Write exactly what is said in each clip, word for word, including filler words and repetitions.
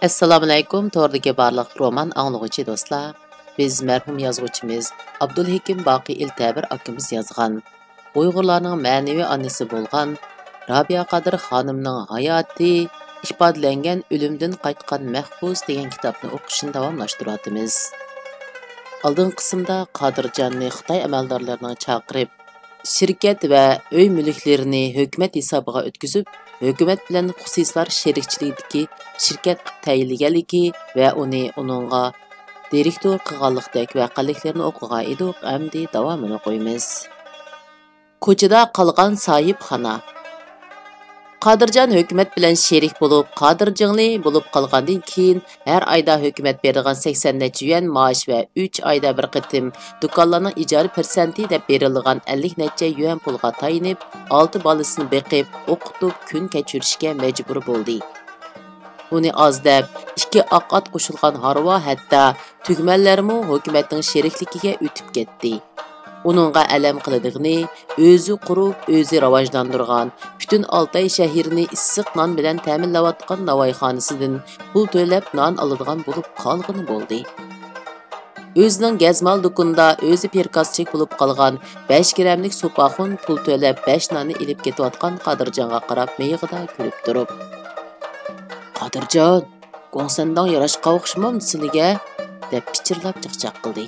ئەسسالامۇئەلەيكۇم، توردىكى بارلىق رومان ئاڭلىغۇچى دوستلار. بىز مەرھۇم يازغۇچىمىز ئابدۇلھېكىم باقى ئىلتەبىر ئاكىمىز يازغان، ئۇيغۇرلارنىڭ مەنىۋى ئانىسى بولغان رابىيە قادىر خانىمنىڭ ھاياتى ئىپادىلەنگەن ئۆلۈمدىن قايتقان مەھبۇس دېگەن كىتابنى ئوقۇشنى داۋاملاشتۇرۇۋاتىمىز. ئالدىنقى قىسىمدا قادىرجاننى خىتاي ئەمەلدارلىرىنىڭ چاقىرىپ، شىركەت ۋە ئۆي مۈلۈكلىرىنى ھۆكۈمەت ھېسابىغا ئۆتكۈزۈپ، ھۆكۈمەت بىلەن خۇسۇسىيلار شېرىكچىلىكىدىكى شىركەت قىلىپ تەيىنلىگەنلىكى ۋە ئۇنى ئۇنىڭغا دىرېكتور قىلغانلىقتەك ۋەقەلىكلىرىنى ئوقۇغان ئىدۇق، ئەمدى داۋامىنى ئوقۇيمىز. كوچىدا قالغان ساھىبخانا. قادىرجان ھۆكۈمەت بىلەن شېرىك بولۇپ، قادىر جىڭلى بولۇپ قالغاندىن كېيىن، ھەر ئايدا ھۆكۈمەت بېرىدىغان سەكسەن نەچچە يۈەن مائاش ۋە ئۈچ ئايدا بىر قېتىم دۇكانلارنىڭ ئىجارە پىرسەنتى دەپ بېرىلىدىغان ئەللىك نەچچە يۈەن پۇلغا تايىنىپ، ئالتە بالىسىنى بېقىپ، ئوقۇتۇپ، كۈن كەچۈرۈشكە مەجبۇر بولدى. ئۇنى ئاز دەپ، ئىككى ئاق ئات قوشۇلغان ھارۋا، ھەتتا تۈگمەنلەرمۇ ھۆكۈمەتنىڭ شېرىكلىكىگە ئۆتۈپ كەتتى. ئۇنىڭغا ئەلەم قىلىدىغىنى، ئۆزى قۇرۇپ، ئۆزى راۋاجلاندۇرغان، پۈتۈن ئالتاي شەھىرىنى ئىسسىق نان بىلەن تەمىنلەۋاتقان ناۋايخانىسىدىن پۇل تۆلەپ نان ئالىدىغان بولۇپ قالغىنى بولدى. ئۆزىنىڭ گەزمال دۇكىنىدا ئۆزى پىركازچىك بولۇپ قالغان بەش گىرەملىك سوپاخۇن پۇل تۆلەپ بەش ناننى ئېلىپ كېتىۋاتقان قادىرجانغا قاراپ مىيىقىدا كۈلۈپ تۇرۇپ، «قادىرجان، گوڭسەنداڭ ياراشقان ئوخشىمامدۇ سىلىگە؟» دەپ پىچىرلاپ چاقچاق قىلدى.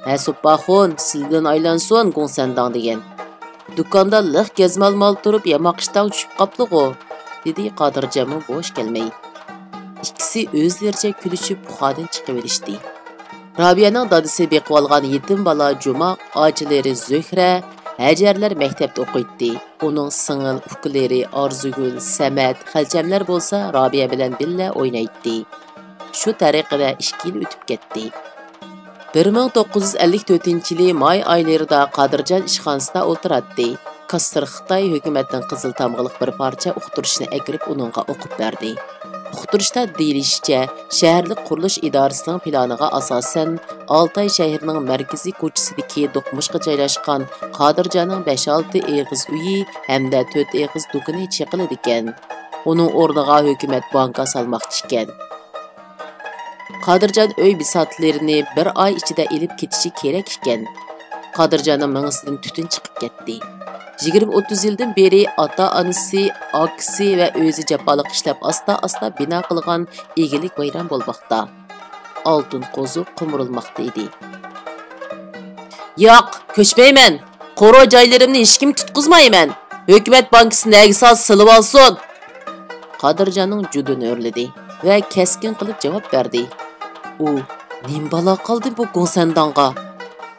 «ھە سوپاخۇن، سىلىدىن ئايلانسۇن گوڭسەنداڭ دېگەن. دۇكاندا لىق گەزمال مال تۇرۇپ ياماق ئىشتاڭ چۈشۈپ قاپلىغۇ؟» دېدى قادىرجانمۇ بوش كەلمەي. ئىككىسى ئۆزلىرىچە كۈلۈشۈپ ئۇخادىن چىقىۋېلىشتى. رابىيەنىڭ دادىسى بېقىۋالغان يېتىم بالا جۇما، ئاچىلىرى زۆھرە، ھەجەرلەر مەكتەپتە ئوقۇيتتى. ئۇنىڭ سىڭىل ئۇكىلىرى ئارزۇگۈل، سەمەت، خەلچەملەر بولسا رابىيە بىلەن بىللە ئوينايتتى. شۇ تەرىقىدە ئىككى يىل ئۆتۈپ كەتتى. بىر مىڭ توققۇز يۈز ئەللىك تۆتىنچى يىلى ماي ئايلىرىدا قادىرجان ئىشخانىسىدا ئولتۇراتتى. كاسسىر خىتاي ھۆكۈمەتنىڭ قىزىل تامغىلىق بىر پارچە ئۇقتۇرۇشنى ئەكىرىپ ئۇنىڭغا ئوقۇپ بەردى. ئۇقتۇرۇشتا دېيىلىشىچە، شەھەرلىك قۇرۇلۇش ئىدارىسىنىڭ پىلانىغا ئاساسەن، ئالتاي شەھىرىنىڭ مەركىزىي كوچىسىدىكى دوقمۇشقا جايلاشقان قادىرجاننىڭ بەش-ئالتە ئېغىز ئۆيى ھەمدە تۆت ئېغىز دۇكىنى چېقىلىدىكەن. ئۇنىڭ ئورنىغا ھۆكۈمەت بانكا سالماقچى ئىكەن. قادىرجان ئۆي بىساتلىرىنى بىر ئاي ئىچىدە ئېلىپ كېتىشى كېرەك ئىكەن. قادىرجاننىڭ مېڭىسىدىن تۈتۈن چىقىپ كەتتى. يىگىرمە ئوتتۇز يىلدىن بېرى ئاتا-ئانىسى، ئاكىسى ۋە ئۆزى جاپالىق ئىشلەپ ئاستا-ئاستا بىنا قىلغان ئىگىلىك ۋەيران بولماقتا. ئالتۇن قوزۇق قومۇرۇلماقتا ئىدى. ياق، كۆچمەيمەن. قورۇ جايلىرىمنى ھېچكىمگە تۇتقۇزمايمەن. ھۆكۈمەت بانكىسى نەگە سالسا سېلىۋالسۇن. قادىرجاننىڭ جۇدۇنى ئۆرلىدى ۋە كەسكىن قىلىپ جاۋاب بەردى. ئۇ، نېمە بالا قالدى بۇ گوڭسەنداڭغا؟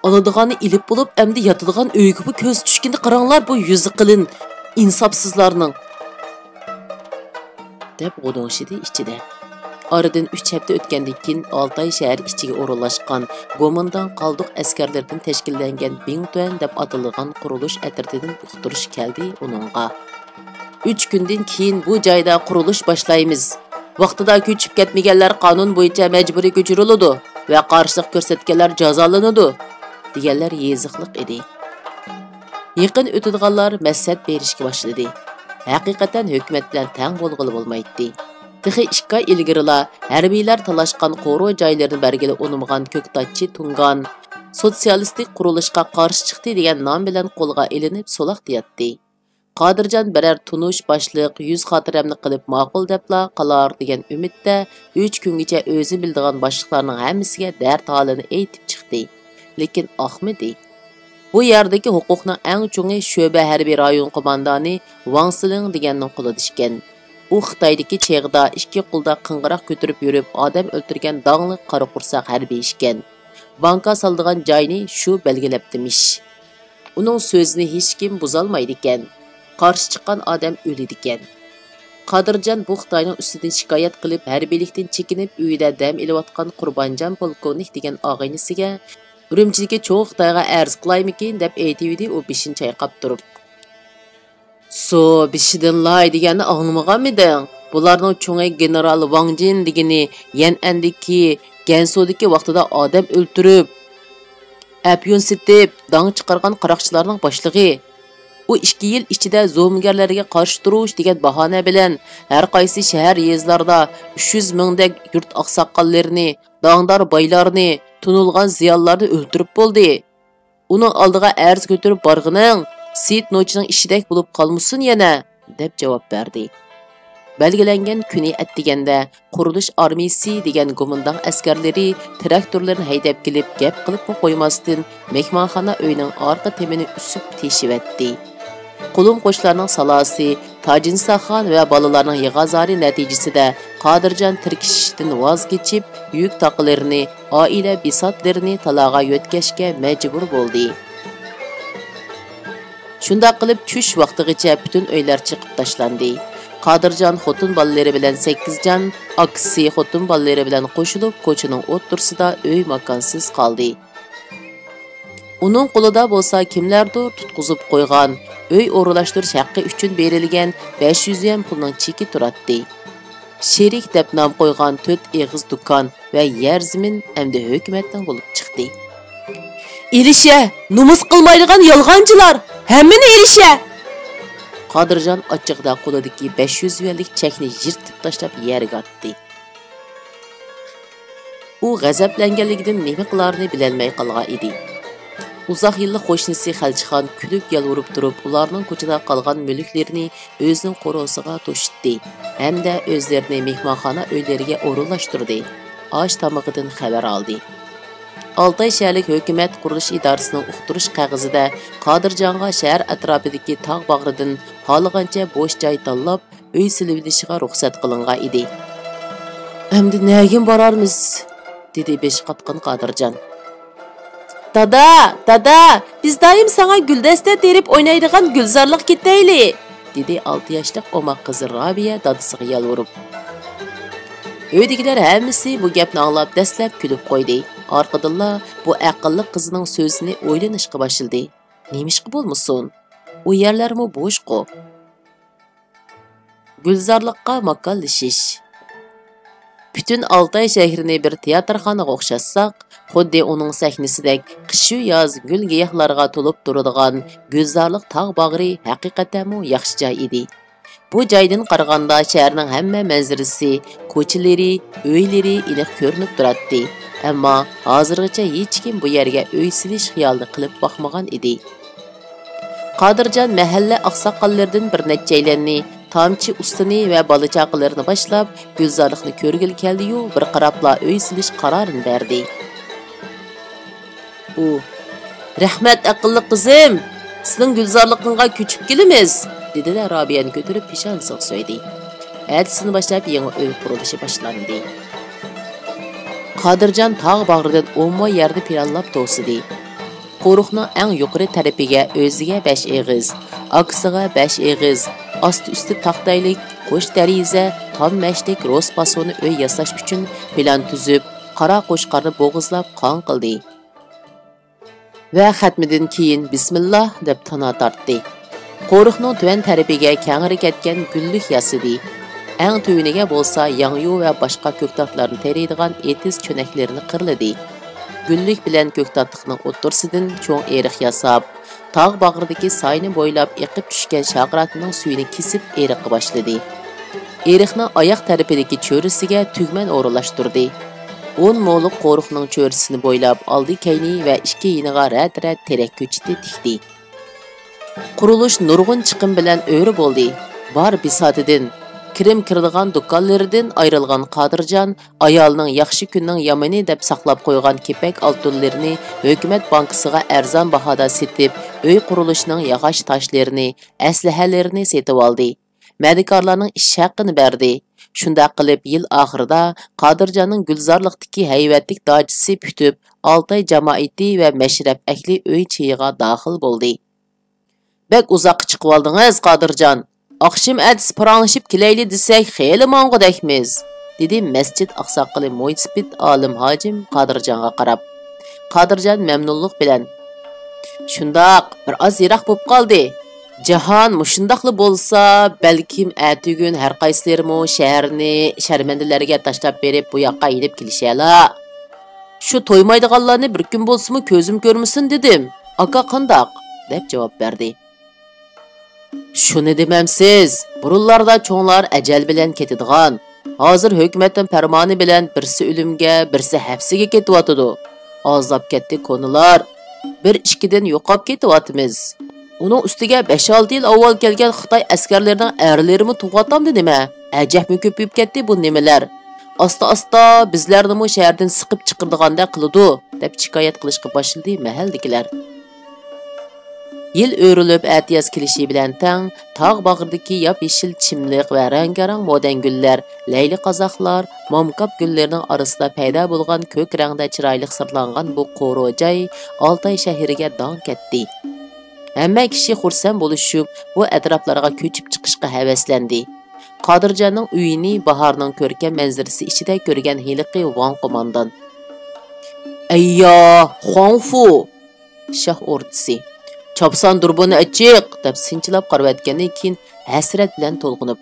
ئالىدىغاننى ئېلىپ بولۇپ، ئەمدى ياتىدىغان ئۆيگىمۇ كۆز چۈشكىنى قاراڭلار بۇ يۈزى قېلىن ئىنساپسىزلارنىڭ. دەپ غۇدۇڭشىدى ئىچىدە. ئارىدىن ئۈچ ھەپتە ئۆتكەندىن كېيىن، ئالتاي شەھەر ئىچىگە ئورۇنلاشقان گومىنداڭ قالدۇق ئەسكەرلىرىدىن تەشكىللەنگەن بىڭتۈەن دەپ ئاتىلىدىغان قۇرۇلۇش ئەترىتىدىن ئۇقتۇرۇش كەلدى ئۇنىڭغا. ئۈچ كۈندىن كېيىن بۇ جايدا قۇرۇلۇش باشلايمىز. ۋاقتىدا كۆچۈپ كەتمىگەنلەر قانۇن بويىچە مەجبۇرىي كۆچۈرۈلىدۇ ۋە قارشىلىق كۆرسەتكەنلەر جازالىنىدۇ، دېگەنلەر يېزىقلىق ئىدى. يېقىن ئۆتىدىغانلار مەسلىھەت بېرىشكە باشلىدى. ھەقىقەتەن ھۆكۈمەت بىلەن تەڭ بولغىلى بولمايتتى. تېخى ئىككى ئاي ئىلگىرىلا ھەربىيلەر تالاشقان قورۇ جايلىرىنى بەرگىلى ئۇنىمىغان كۆكتاتچى تۇڭگان سوتسىيالىستىك قۇرۇلۇشقا قارشى چىقتى دېگەن نام بىلەن قولغا ئېلىنىپ سولاقتا ياتتى. قادىرجان بىرەر تونۇش باشلىق يۈز خاتىرەمنى قىلىپ ماقۇل دەپلا قالار دېگەن ئۈمىدتە ئۈچ كۈنگىچە ئۆزى بىلىدىغان باشلىقلارنىڭ ھەممىسىگە دەرد ھالىنى ئېيتىپ چىقتى. لېكىن ئاقمىدى. بۇ يەردىكى ھوقۇقنىڭ ئەڭ چوڭى شۆبە ھەربىي رايون قوماندانى ۋاڭ سىلىڭ دېگەننىڭ قولىدا ئىكەن. ئۇ خىتايدىكى چېغىدا ئىككى قولدا قىڭغىراق كۆتۈرۈپ يۈرۈپ ئادەم ئۆلتۈرگەن داڭلىق قارا قورساق ھەربىي ئىكەن. بانكا سالىدىغان جاينى شۇ بەلگىلەپتىمىش. ئۇنىڭ سۆزىنى ھېچكىم بۇزالمايدىكەن. قارشى چىققان ئادەم ئۆلىدىكەن. قادىرجان بۇ خىتاينىڭ ئۈستىدىن شىكايەت قىلىپ، ھەربىيلىكتىن چېكىنىپ، ئۆيىدە دەم ئېلىۋاتقان قۇربانجان پولكوۋنىك دېگەن ئاغىنىسىگە، ئۈرۈمچىدىكى چوڭ خىتايغا ئەرز قىلايمىكىن دەپ ئېيتىۋىدى ئۇ بېشىنى چايقاپ تۇرۇپ. سۇ بېشىدىنلاي دېگەننى ئاڭلىمىغانمىدىڭ؟ بۇلارنىڭ چوڭى گېنېرال ۋاڭ جىن دېگىنى يەنئەندىكى، گەنسۇدىكى ۋاقتىدا ئادەم ئۆلتۈرۈپ، ئەپيۈن سېتىپ، داڭ چىقارغان قاراقچىلارنىڭ باشلىقى. ئۇ ئىككى يىل ئىچىدە زومىگەرلەرگە قارشى تۇرۇش دېگەن باھانە بىلەن ھەر قايسى شەھەر، يېزىلاردا ئۈچ يۈز مىڭدەك يۇرت ئاقساقاللىرىنى، داڭدار بايلارنى، تونۇلغان زىيالىيلارنى ئۆلتۈرۈپ بولدى. ئۇنىڭ ئالدىغا ئەرز كۆتۈرۈپ بارغىنىڭ سېيىت نوچىنىڭ ئىشىدەك بولۇپ قالمىسۇن يەنە، دەپ جاۋاب بەردى. بەلگىلەنگەن كۈنى ئەتىگەندە قۇرۇلۇش ئارمىيىسى دېگەن گومىنداڭ ئەسكەرلىرى تىراكتورلىرىنى ھەيدەپ كېلىپ، گەپ قىلىپمۇ قويماستىن، مېھمانخانا ئۆينىڭ ئارقا تېمىنى ئۈسۈپ تېشىۋەتتى. قولۇم-قوشلارنىڭ سالاسى، تاجىنساخان ۋە بالىلارنىڭ يىغا-زارى نەتىجىسىدە قادىرجان تىركىشىشتىن ۋاز كېچىپ، يۈك-تاقلىرىنى، ئائىلە بىساتلىرىنى تالاغا يۆتكەشكە مەجبۇر بولدى. شۇنداق قىلىپ، چۈش ۋاقتىغىچە پۈتۈن ئۆيلەر چېقىپ تاشلاندى. قادىرجان خوتۇن بالىلىرى بىلەن سەككىزجان، ئاكىسى خوتۇن بالىلىرى بىلەن قوشۇلۇپ، كوچىنىڭ ئوتتۇرىسىدا ئۆي-ماكانسىز قالدى. ئۇنىڭ قولىدا بولسا كىملەردۇر تۇتقۇزۇپ قويغان، ئۆي ئورۇنلاشتۇرۇش ھەققى ئۈچۈن بېرىلگەن بەش يۈز يۈەن پۇلنىڭ چېكى تۇراتتى. شېرىك دەپ نام قويغان تۆت ئېغىز دۇكان ۋە يەر-زېمىن ئەمدى ھۆكۈمەتنىڭ بولۇپ چىقتى. «ئېلىشە! نومۇس قىلمايدىغان يالغانچىلار! ھەممىنى ئېلىشە!» قادىرجان ئاچچىقىدا قولىدىكى بەش يۈز يۈەنلىك چەكنى يىرتىپ تاشلاپ يەرگە ئاتتى. ئۇ غەزەپلەنگەنلىكىدىن نېمە قىلارىنى بىلەلمەي قالغان ئىدى. ئۇزاق يىللىق قوشنىسى خەلچىخان كۈلۈپ يالۋۇرۇپ تۇرۇپ، ئۇلارنىڭ كوچىدا قالغان مۈلۈكلىرىنى ئۆزىنىڭ قورۇسىغا توشۇتتى ھەمدە ئۆزلىرىنى مېھمانخانا ئۆيلىرىگە ئورۇنلاشتۇردى. ئاش-تامىقىدىن خەۋەر ئالدى. ئالتاي شەھەرلىك ھۆكۈمەت قۇرۇلۇش ئىدارىسىنىڭ ئۇقتۇرۇش قەغىزىدە قادىرجانغا شەھەر ئەتراپىدىكى تاغ باغرىدىن خالىغانچە بوش جاي تاللاپ، ئۆي سېلىۋېلىشىغا رۇخسەت قىلىنغان ئىدى. «ئەمدى نەگىمۇ بارارمىز؟» دېدى بېشى قاتقان قادىرجان. «دادا، دادا، بىز دائىم ساڭا گۈلدەستە تېرىپ ئوينايدىغان گۈلزارلىققا كېتەيلى!» دېدى ئالتە ياشلىق ئوماق قىزى رابىيە دادىسىغا يالۋۇرۇپ. ئۆيدىكىلەر ھەممىسى بۇ گەپنى ئاڭلاپ دەسلەپ كۈلۈپ قويدى. ئارقىدىنلا بۇ ئەقىللىق قىزنىڭ سۆزىنى ئويلىنىشقا باشلىدى. نېمىشقا بولمىسۇن؟ ئۇ يەرلەرمۇ بوشقۇ. گۈلزارلىققا ماكانلىشىش. پۈتۈن ئالتاي شەھىرىنى بىر تىياتىرخانىغا ئوخشاتساق، خۇددى ئۇنىڭ سەھنىسىدەك قىشۇ-ياز گۈل-گىياھلارغا تولۇپ تۇرىدىغان گۈلزارلىق تاغ باغرى ھەقىقەتەنمۇ ياخشى جاي ئىدى. بۇ جايدىن قارىغاندا شەھەرنىڭ ھەممە مەنزىرىسى، كوچىلىرى، ئۆيلىرى ئېنىق كۆرۈنۈپ تۇراتتى. ئەمما ھازىرغىچە ھېچكىم بۇ يەرگە ئۆي سېلىش خىيالىنى قىلىپ باقمىغان ئىدى. قادىرجان مەھەللە ئاقساقاللىرىدىن بىر نەچچەيلەننى، تامچى ئۇستىنى ۋە بالا-چاقىلىرىنى باشلاپ، گۈلزارلىقنى كۆرگىلى كەلدى-يۇ، بىر قاراپلا ئۆي سېلىش قارارىنى بەردى. ئۇ، «رەھمەت، ئەقىللىق قىزىم! سېنىڭ گۈلزارلىقىڭغا كۆچۈپ كېلىمىز!» دېدى-دە، رابىيەنى كۆتۈرۈپ پېشانىسىغا سۆيدى. ئەتىسىدىن باشلاپ يېڭى ئۆي قۇرۇلۇشى باشلاندى. قادىرجان تاغ باغرىدىن ئون مو يەرنى پىلانلاپ توسىدى. قورۇقنىڭ ئەڭ يۇقىرى تەرىپىگە ئۆزىگە بەش ئېغىز، ئاكىسىغا بەش ئېغىز، ئاستى-ئۈستى تاختايلىك، قوش دېرىزە، تام مەشلىك رۇس پاسونى ئۆي ياساش ئۈچۈن پىلان تۈزۈپ، قارا قوچقارنى بوغۇزلاپ قان قىلدى. ۋە خەتمىدىن كېيىن بىسمىللا دەپ تانا تارتتى. قورۇقنىڭ تۆۋەن تەرىپىگە كەڭرى كەتكەن گۈللۈك ياسىدى. ئەڭ تۆۋىنىگە بولسا ياڭيۇ ۋە باشقا كۆكتاتلارنى تېرىيدىغان ئېتىز چۆنەكلىرىنى قىرلىدى. گۈللۈك بىلەن كۆكتاتلىقنىڭ ئوتتۇرىسىدىن چوڭ ئېرىق ياساپ، تاغ باغرىدىكى ساينى بويلاپ ئېقىپ چۈشكەن شاغراتنىڭ سۈيىنى كېسىپ ئېرىققا باشلىدى. ئېرىقنىڭ ئاياق تەرىپىدىكى چۆرىسىگە تۈگمەن ئورۇنلاشتۇردى. ئون مولۇق قورۇقنىڭ چۆرىسىنى بويلاپ ئالدى-كەينى ۋە ئىككى يېنىغا رەت-رەت تېرەك كۆچىتى تىكتى. قۇرۇلۇش نۇرغۇن چىقىم بىلەن ئۆرە بولدى. بار بىساتىدىن، كىرىم كىرىدىغان دۇكانلىرىدىن ئايرىلغان قادىرجان ئايالىنىڭ ياخشى كۈننىڭ يامىنى دەپ ساقلاپ قويغان كېپەك ئالتۇنلىرىنى ھۆكۈمەت بانكىسىغا ئەرزان باھادا سېتىپ، ئۆي قۇرۇلۇشىنىڭ ياغاچ تاشلىرىنى، ئەسلىھەلىرىنى سېتىۋالدى. مەدىكارلارنىڭ ئىش ھەققىنى بەردى. شۇنداق قىلىپ، يىل ئاخىرىدا قادىرجاننىڭ گۈلزارلىقتىكى ھەيۋەتلىك داچىسى پۈتۈپ، ئالتاي جامائىتى ۋە مەشرەپ ئەھلى ئۆي چېيىغا داخىل بولدى. «بەك ئۇزاققا چىقىۋالدىڭىز، قادىرجان. ئاخشىمى ئەتىسى پاراڭلىشىپ كېلەيلى دېسەك، خېلى ماڭغۇدەكمىز»، دېدى مەسچىت ئاقساقىلى مويسىپىت ئالىم ھاجىم قادىرجانغا قاراپ. قادىرجان مەمنۇنلۇق بىلەن، «شۇنداق، بىر ئاز يىراق بوپ قالدى. جاھان مۇشۇنداقلا بولسا، بەلكىم ئەتىگۈن ھەر قايسىلىرىمۇ شەھەرنى شەرمەندىلەرگە تاشلاپ بېرىپ، بۇ ياققا يېنىپ كېلىشەلا. شۇ تويمايدىغانلارنى بىر كۈن بولسىمۇ كۆزۈم كۆرمىسۇن دېدىم. ئاكا قانداق؟» دەپ جاۋاب بەردى. شۇنى دېمەمسىز، بۇرۇنلاردا چوڭلار ئەجەل بىلەن كېتىدىغان، ھازىر ھۆكۈمەتنىڭ پەرمانى بىلەن بىرسى ئۆلۈمگە، بىرسى ھەپسىگە كېتىۋاتىدۇ. ئازلاپ كەتتى كونىلار. بىر ئىككىدىن يوقاپ كېتىۋاتىمىز. ئۇنىڭ ئۈستىگە بەش-ئالتە يىل ئاۋۋال كەلگەن خىتاي ئەسكەرلىرىنىڭ ئەرلىرىمۇ تۇغۇۋاتامدۇ نېمە؟ ئەجەبمۇ كۆپىيىپ كەتتى بۇ نېمىلەر. ئاستا-ئاستا بىزلەرنىمۇ شەھەردىن سىقىپ چىقىرىدىغاندەك قىلىدۇ، دەپ شىكايەت قىلىشقا باشلىدى مەھەللىدىكىلەر. يىل ئۆرۈلۈپ ئەتىياز كېلىشى بىلەن تەڭ، تاغ باغرىدىكى ياپيېشىل چىملىق ۋە رەڭگارەڭ مودەن گۈللەر، لەيلى قازاقلار، مامكاپ گۈللىرىنىڭ ئارىسىدا پەيدا بولغان كۆك رەڭدە چىرايلىق سىرلانغان بۇ قورۇ جاي ئالتاي شەھىرىگە داڭ كەتتى. ھەممە كىشى خۇرسەن بولۇشۇپ، بۇ ئەتراپلارغا كۆچۈپ چىقىشقا ھەۋەسلەندى. قادىرجاننىڭ ئۆيىنى باھارنىڭ كۆركەم مەنزىرىسى ئىچىدە كۆرگەن ھېلىقى ۋاڭ قوماندان. ئەييا، خۇاڭفۇ! شاھ ئوردىسى. چاپسان دۇربۇننى ئېچىق! دەپ سىنچىلاپ قارىۋەتكەندىن كېيىن ھەسرەت بىلەن تولغىنىپ.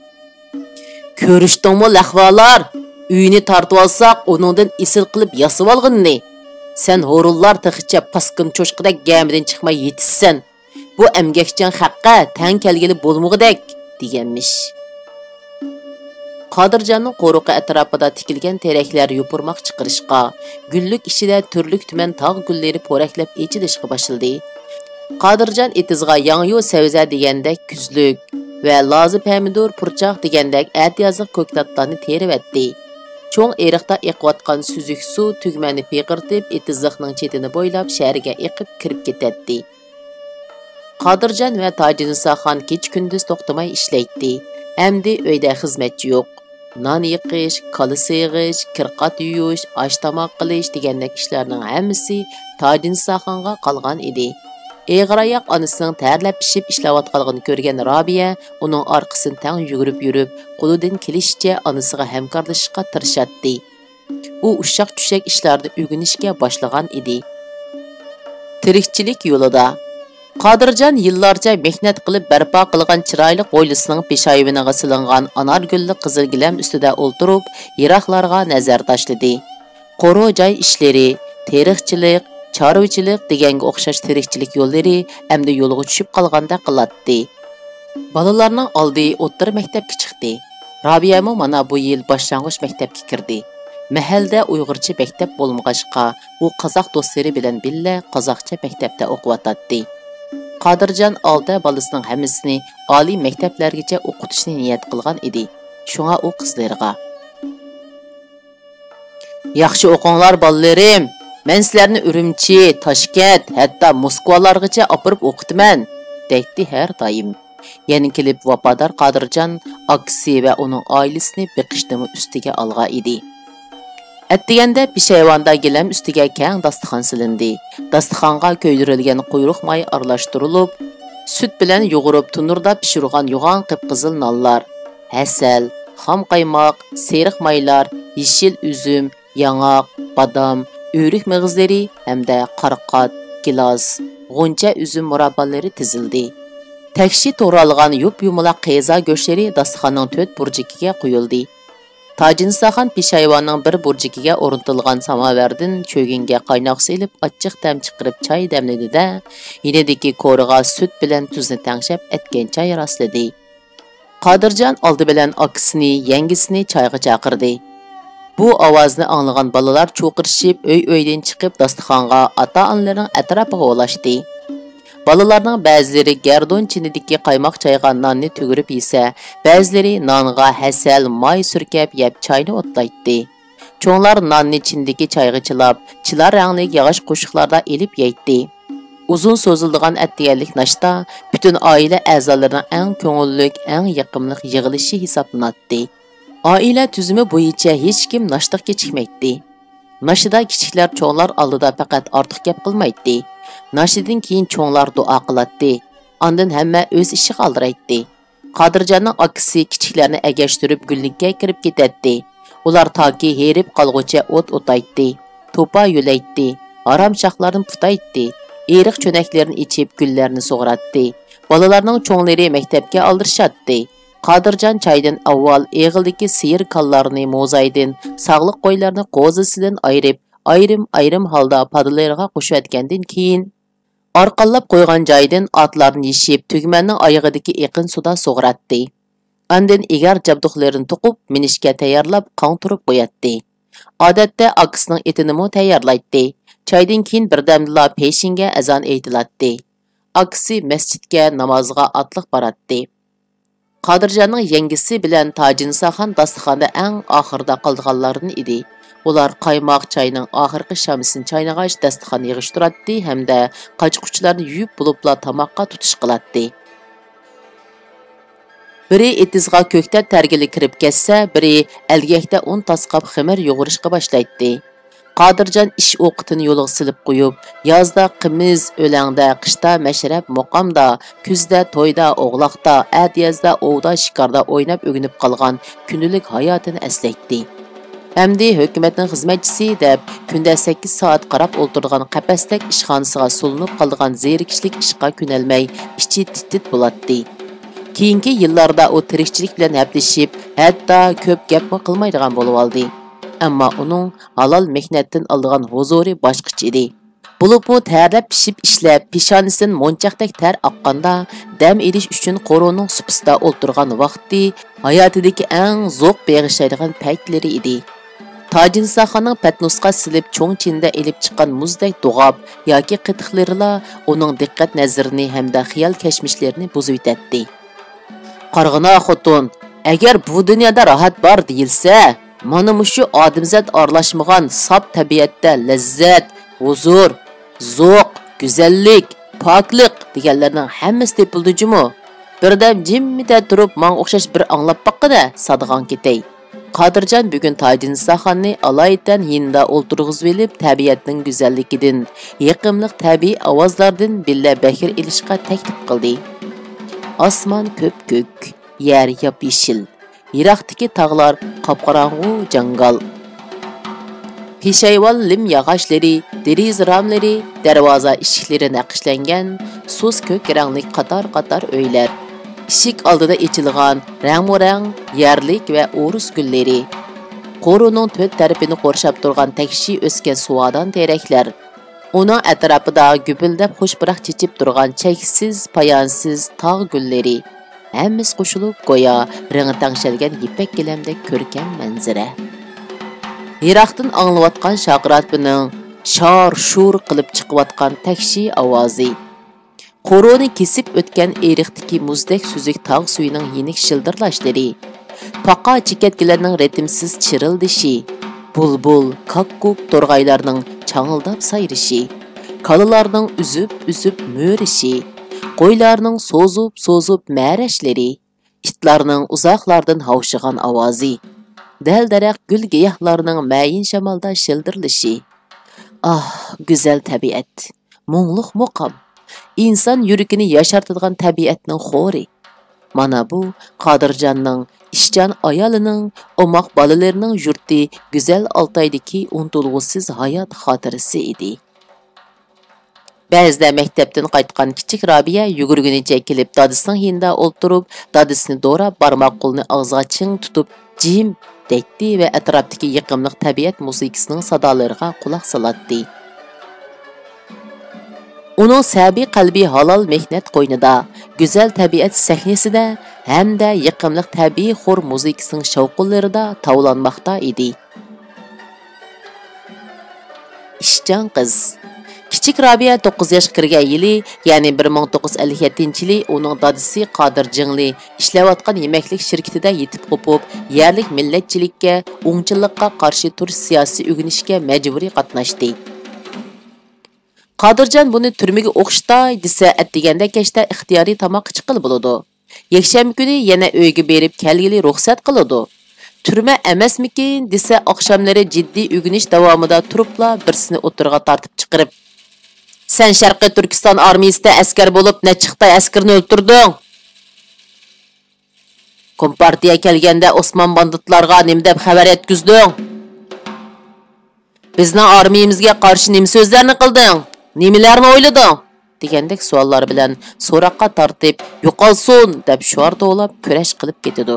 كۆرۈشتۈڭمۇ لەخۋالار؟ ئۆينى تارتىۋالساق ئۇنىڭدىن ئېسىل قىلىپ ياسىۋالغىنىنى. سەن ھۇرۇنلار تېخىچە پاسكىنا چوشقىدەك گەمىدىن چىقماي يېتىشىسەن. بۇ ئەمگەكچان خەققە تەڭ كەلگىلى بولمىغۇدەك، دېگەنمىش. قادىرجاننىڭ قورۇقى ئەتراپىدا تىكىلگەن تېرەكلەر يوپۇرماق چىقىرىشقا، گۈللۈك ئىچىدە تۈرلۈك تۈمەن تاغ گۈللىرى پورەكلەپ ئېچىلىشقا باشلىدى. قادىرجان ئېتىزغا ياڭيۇ سەۋزە دېگەندەك كۈزلۈك ۋە لازا پەمىدۇر، پۇرچاق دېگەندەك ئەتىيازلىق كۆكتاتلارنى تېرىۋەتتى. چوڭ ئېرىقتا ئېقىۋاتقان سۈزۈك سۇ تۈگمەننى پىقىرتىپ، ئېتىزلىقنىڭ چېتىنى بويلاپ شەھەرگە ئېقىپ كىرىپ كېتەتتى. قادىرجان ۋە تاجىنىساخان كېچە-كۈندۈز توختىماي ئىشلەيتتى. ئەمدى ئۆيدە خىزمەتچى يوق. نان يېقىش، كالا سېغىش، كىرقات يۇيۇش، ئاش-تاماق قىلىش دېگەندەك ئىشلارنىڭ ھەممىسى تاجىنىساخانغا قالغان ئىدى. ئېغىر ئاياق ئانىسىنىڭ تەرلەپ پىشىپ ئىشلەۋاتقانلىقىنى كۆرگەن رابىيە ئۇنىڭ ئارقىسىدىن تەڭ يۈگۈرۈپ يۈرۈپ، قولىدىن كېلىشىچە ئانىسىغا ھەمكارلىشىشقا تىرىشاتتى. ئۇ ئۇششاق-چۈششەك ئىشلارنى ئۆگىنىشكە باشلىغان ئىدى. تىرىكچىلىك يولىدا. قادىرجان يىللارچە مېھنەت قىلىپ بەرپا قىلغان چىرايلىق ھويلىسىنىڭ پېشايۋىنىغا سېلىنغان ئانار گۈللۈك قىزىل گىلەم ئۈستىدە ئولتۇرۇپ، يىراقلارغا نەزەر تاشلىدى. قورۇ جاي ئىشلىرى، تېرىقچىلىق، چارۋىچىلىق دېگەنگە ئوخشاش تىرىكچىلىك يوللىرى ئەمدى يولغا چۈشۈپ قالغاندەك قىلاتتى. بالىلارنىڭ ئالدى ئوتتۇرا مەكتەپكە چىقتى. رابىيەمۇ مانا بۇ يىل باشلانغۇچ مەكتەپكە كىردى. مەھەللىدە ئۇيغۇرچە مەكتەپ بولمىغاچقا، ئۇ قازاق دوستلىرى بىلەن بىللە قازاقچە مەكتەپتە ئوقۇۋاتاتتى. قادىرجان ئالتە بالىسىنىڭ ھەممىسىنى ئالىي مەكتەپلەرگىچە ئوقۇتۇشنى نىيەت قىلغان ئىدى. شۇڭا ئۇ قىزلىرىغا، ياخشى ئوقۇڭلار، بالىلىرىم! مەن سىلەرنى ئۈرۈمچى، تاشكەنت، ھەتتا موسكۋالارغىچە ئاپىرىپ ئوقۇتىمەن، دەيتتى ھەر دائىم. يەنە كېلىپ ۋاپادار قادىرجان ئاكىسى ۋە ئۇنىڭ ئائىلىسىنى بېقىشنىمۇ ئۈستىگە ئالغان ئىدى. ئەتىگەندە پېشايۋاندا گىلەم ئۈستىگە كەڭ داستىخان سېلىندى. داستىخانغا كۆيدۈرۈلگەن قۇيرۇق ماي ئارىلاشتۇرۇلۇپ، سۈت بىلەن يۇغۇرۇپ تونۇردا پىشۇرغان يوغان قىپقىزىل نانلار، ھەسەل، خام قايماق، سېرىق مايلار، يېشىل ئۈزۈم، ياڭاق، بادام، ئۆرۈك مېغىزلىرى ھەمدە قارىقات، گىلاس، غۇنچە ئۈزۈم مۇراببالىرى تىزىلدى. تەكشى تورالغان يۇپ-يۇمىلاق قېزا گۆشلىرى داستىخاننىڭ تۆت بۇرجىكىگە قويۇلدى. تاجىنىساخان پېشايۋاننىڭ بىر بۇرجىكىگە ئورنىتىلغان ساماۋەردىن چۆگۈنگە قايناق سېلىپ، ئاچچىق تەم چىقىرىپ چاي دەملىدى-دە، يېنىدىكى كورىغا سۈت بىلەن تۇزنى تەڭشەپ ئەتكەن چاي راسلىدى. قادىرجان ئالدى بىلەن ئاكىسىنى، يەڭگىسىنى چايغا چاقىردى. بۇ ئاۋازنى ئاڭلىغان بالىلار چۇرقىرىشىپ، ئۆي-ئۆيدىن چىقىپ، داستىخانغا، ئاتا-ئانىلىرىنىڭ ئەتراپىغا ئولاشتى. بالىلارنىڭ بەزىلىرى گەردۇن چىنىدىكى قايماق چايغان ناننى تۈگۈرۈپ يېسە، بەزىلىرى نانغا ھەسەل، ماي سۈركەپ يەپ، چاينى ئوتلايتتى. چوڭلار ناننى چىندىكى چايغا چىلاپ، چىلا رەڭلىك ياغاچ قوشۇقلاردا ئېلىپ يەيتتى. ئۇزۇن سوزۇلىدىغان ئەتىگەنلىك ناشتا پۈتۈن ئائىلە ئەزالىرىنىڭ ئەڭ كۆڭۈللۈك، ئەڭ يېقىملىق يىغىلىشى ھېسابلىناتتى. ئائىلە تۈزۈمى بويىچە ھېچكىم ناشتىغا كېچىكمەيتتى. ناشتىدا كىچىكلەر چوڭلار ئالدىدا پەقەت ئارتۇق گەپ قىلمايتتى. ناشتىدىن كېيىن چوڭلار دۇئا قىلاتتى. ئاندىن ھەممە ئۆز ئىشىغا ئالدىرايتتى. قادىرجاننىڭ ئاكىسى كىچىكلەرنى ئەگەشتۈرۈپ گۈللۈككە كىرىپ كېتەتتى. ئۇلار تاكى ھېرىپ قالغۇچە ئوت ئوتايتتى، توپا يۆلەيتتى، ھارام شاخلاردىن پۇتايتتى، ئېرىق چۆنەكلىرىنى ئېچىپ گۈللەرنى سۇغۇراتتى. بالىلارنىڭ چوڭلىرى مەكتەپكە ئالدىرىشاتتى. قادىرجان چايدىن ئاۋۋال ئېغىلدىكى سىيىر كاللارنى موزايدىن، ساغلىق قويلارنى قوزىسىدىن ئايرىپ، ئايرىم-ئايرىم ھالدا پادىلىرىغا قوشۇۋەتكەندىن كېيىن، ئارقانلاپ قويغان جايىدىن ئاتلاردىن يېشىپ، تۈگمەننىڭ ئايىغىدىكى ئېقىن سۇدا سۇغۇراتتى. ئاندىن ئېگەر جابدۇقلىرىنى توقۇپ، مىنىشكە تەييارلاپ، قاڭتۇرۇپ قوياتتى. ئادەتتە ئاكىسىنىڭ ئېتىنىمۇ تەييارلايتتى. چايدىن كېيىن بىردەمدىلا پېشىنگە ئەزان ئېيتىلاتتى. ئاكىسى مەسچىتكە نامازغا ئاتلىق باراتتى. قادىرجاننىڭ يەڭگىسى بىلەن تاجىنساخان داستىخاندا ئەڭ ئاخىرىدا قالىدىغانلاردىن ئىدى. ئۇلار قايماق چاينىڭ ئاخىرقى شامىسىنى چاينىغاچ، داستىخان يىغىشتۇراتتى ھەمدە قاچا-قۇچىلارنى يۇيۇپ بولۇپلا تاماققا تۇتۇش قىلاتتى. بىرى ئېتىزغا كۆكتات تەرگىلى كىرىپ كەتسە، بىرى ئەلگەكتە ئۇن تاسقاپ خېمىر يۇغۇرۇشقا باشلايتتى. قادىرجان ئىش ئوقىتىنى يولغا سېلىپ قويۇپ، يازدا قىمىز، ئۆلەڭدە، قىشتا مەشرەپ، مۇقامدا، كۈزدە تويدا، ئوغلاقتا، ئەتىيازدا ئوۋدا، شىكاردا ئويناپ ئۆگىنىپ قالغان كۈندىلىك ھاياتىنى ئەسلەيتتى. ئەمدى ھۆكۈمەتنىڭ خىزمەتچىسى دەپ، كۈندە سەككىز سائەت قاراپ ئولتۇرىدىغان قەپەستەك ئىشخانىسىغا سولىنىپ قالىدىغان زېرىكىشلىك ئىشقا كۆنەلمەي، ئىچى تىت-تىت بولاتتى. كېيىنكى يىللاردا ئۇ تىرىكچىلىك بىلەن ھەپىلىشىپ، ھەتتا كۆپ گەپمۇ قىلمايدىغان بولۇۋالدى. ئەمما ئۇنىڭ ھالال مېھنەتتىن ئالىدىغان ھۇزۇرى باشقىچە ئىدى. بولۇپمۇ تەرلەپ پىشىپ ئىشلەپ، پېشانىسىدىن مونچاقتەك تەر ئاققاندا، دەم ئېلىش ئۈچۈن قورۇنىڭ سۇپىسىدا ئولتۇرغان ۋاقتى ھاياتىدىكى ئەڭ زوق بېغىشلايدىغان پەيتلىرى ئىدى. تاجىنساخاننىڭ پەتنۇسقا سېلىپ چوڭ چىنىدە ئېلىپ چىققان مۇزدەك دوغاپ ياكى قېتىقلىرىلا ئۇنىڭ دىققەت نەزىرىنى ھەمدە خىيال كەشمىشلىرىنى بۇزۇۋېتەتتى. قارىغىنا خوتۇن، ئەگەر بۇ دۇنيادا راھەت بار دېيىلسە، مانا مۇشۇ ئادەمزات ئارىلاشمىغان ساپ تەبىئەتتە لەززەت، ھۇزۇر، زوق، گۈزەللىك، پاكلىق دېگەنلەرنىڭ ھەممىسى تېپىلىدۇ جۇمۇ. بىردەم جىممىدە تۇرۇپ، ماڭا ئوخشاش بىر ئاڭلاپ باققىنە، سادىغاڭ كېتەي. قادىرجان بۈگۈن تاجىنساخاننى ئالايىتەن يېنىدا ئولتۇرغۇزۇۋېلىپ، تەبىئەتنىڭ گۈزەللىكىدىن، يېقىملىق تەبىئىي ئاۋازلاردىن بىللە بەھر ئېلىشقا تەكلىپ قىلدى. ئاسمان كۆپكۆك، يەر ياپيېشىل، يىراقتىكى تاغلار قاپقاراڭغۇ جاڭگال. پېشايۋان لىم ياغاچلىرى، دېرىزە راملىرى، دەرۋازا ئىشىكلىرى نەقىشلەنگەن سۇس كۆك رەڭلىك قاتار-قاتار ئۆيلەر، ئىشىك ئالدىدا ئېچىلغان رەڭمۇرەڭ يەرلىك ۋە ئورۇس گۈللىرى، قورۇنىڭ تۆت تەرىپىنى قورشاپ تۇرغان تەكشى ئۆسكەن سۇۋادان تېرەكلەر، ئۇنىڭ ئەتراپىدا گۈپۈلدەپ خۇش پۇراق چېچىپ تۇرغان چەكسىز، پايانسىز تاغ گۈللىرى، ھەممىسى قوشۇلۇپ گويا رېڭى تەڭشەلگەن يىپەك گىلەمدەك كۆركەم مەنزىرە. يىراقتىن ئاڭلىنىۋاتقان شاقىراتپىنىڭ شار-شۇر قىلىپ چىقىۋاتقان تەكشى ئاۋازى، قورۇنى كېسىپ ئۆتكەن ئېرىقتىكى مۇزدەك سۈزۈك تاغ سۈيىنىڭ يېنىك شىلدىرلاشلىرى، پاقا چېكەتكىلەرنىڭ رىتىمسىز چىرىلدىشى، بۇلبۇل، كاككۇك، تورغايلارنىڭ چاڭىلداپ سايرىشى، كالىلارنىڭ ئۈزۈپ-ئۈزۈپ مۆرىشى، قويلارنىڭ سوزۇپ-سوزۇپ مەرەشلىرى، ئىتلارنىڭ ئۇزاقلاردىن ھاۋشىغان ئاۋازى، دەل-دەرەخ، گۈل-گىياھلارنىڭ مەيىن شامالدا شىلدىرلىشى. ئاھ، گۈزەل تەبىئەت، مۇڭلۇق مۇقام، ئىنسان يۈرىكىنى ياشارتىدىغان تەبىئەتنىڭ خورى. مانا بۇ قادىرجاننىڭ، ئىشچان ئايالىنىڭ، ئوماق بالىلىرىنىڭ يۇرتى گۈزەل ئالتايدىكى ئۇنتۇلغۇسىز ھايات خاتىرىسى ئىدى. بەزىدە مەكتەپتىن قايتقان كىچىك رابىيە يۈگۈرگىنىچە كېلىپ دادىسىنىڭ يېنىدا ئولتۇرۇپ، دادىسىنى دوراپ، بارماق قولىنى ئاغزىغا چىڭ تۇتۇپ، جىم دەيتتى ۋە ئەتراپتىكى يېقىملىق تەبىئەت مۇزىكىسىنىڭ سادالىرىغا قۇلاق سالاتتى. ئۇنىڭ سەبىي قەلبى ھالال مېھنەت قوينىدا، گۈزەل تەبىئەت سەھنىسىدە ھەمدە يېقىملىق تەبىئىي خور مۇزىكىسىنىڭ شاۋقۇنلىرىدا تاۋلانماقتا ئىدى. ئىشچان قىز. كىچىك رابىيە توققۇز ياشقا كىرگەن يىلى، يەنى بىر مىڭ توققۇز يۈز ئەللىك يەتتىنچى يىلى ئۇنىڭ دادىسى قادىر جىڭلى ئىشلەۋاتقان يېمەكلىك شىركىتىدە يېتىپ قوپۇپ، يەرلىك مىللەتچىلىككە، ئوڭچىلىققا قارشى تۇرۇش سىياسىي ئۆگىنىشكە مەجبۇرىي قاتناشتى. قادىرجان بۇنى تۈرمىگە ئوخشىتاي دېسە، ئەتىگەندە كەچتە ئىختىيارىي تاماققا چىققىلى بولىدۇ. يەكشەنبە كۈنى يەنە ئۆيگە بېرىپ كەلگىلى رۇخسەت قىلىدۇ. تۈرمە ئەمەسمىكىن دېسە، ئاخشاملىرى جىددىي ئۆگىنىش داۋامىدا تۇرۇپلا بىرسىنى ئوتتۇرىغا تارتىپ چىقىرىپ، سەن شەرقىي تۈركىستان ئارمىيىسىدە ئەسكەر بولۇپ نەچچە خىتاي ئەسكىرىنى ئۆلتۈردۈڭ؟ كومپارتىيە كەلگەندە ئوسمان باندىتلارغا نېمە دەپ خەۋەر يەتكۈزدۈڭ؟ بىزنىڭ ئارمىيىمىزگە قارشى نېمە سۆزلەرنى قىلدىڭ؟ نېمىلەرنى ئويلىدىڭ؟ دېگەندەك سوئاللار بىلەن سوراققا تارتىپ، يوقالسۇن! دەپ شوئار توۋلاپ كۈرەش قىلىپ كېتىدۇ.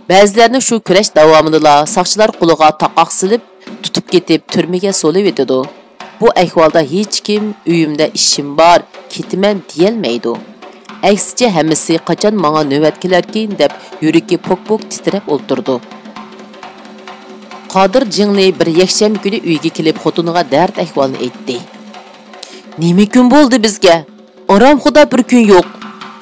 بەزىلەرنى شۇ كۈرەش داۋامىدىلا ساقچىلار قولىغا تاقاق سېلىپ، تۇتۇپ كېتىپ، تۈرمىگە سولىۋېتىدۇ. بۇ ئەھۋالدا ھېچكىم «ئۆيۈمدە ئىشىم بار، كېتىمەن» دېيەلمەيدۇ. ئەكسىچە، ھەممىسى «قاچان ماڭا نۆۋەت كېلەركىن» دەپ، يۈرىكى پوك-پوك تىترەپ ئولتۇرىدۇ. قادىر جىڭلى بىر يەكشەنبە كۈنى ئۆيگە كېلىپ، خوتۇنىغا دەرد ئەھۋالىنى ئېيتتى. «نېمە كۈن بولدى بىزگە؟ ئارامخۇدا بىر كۈن يوق.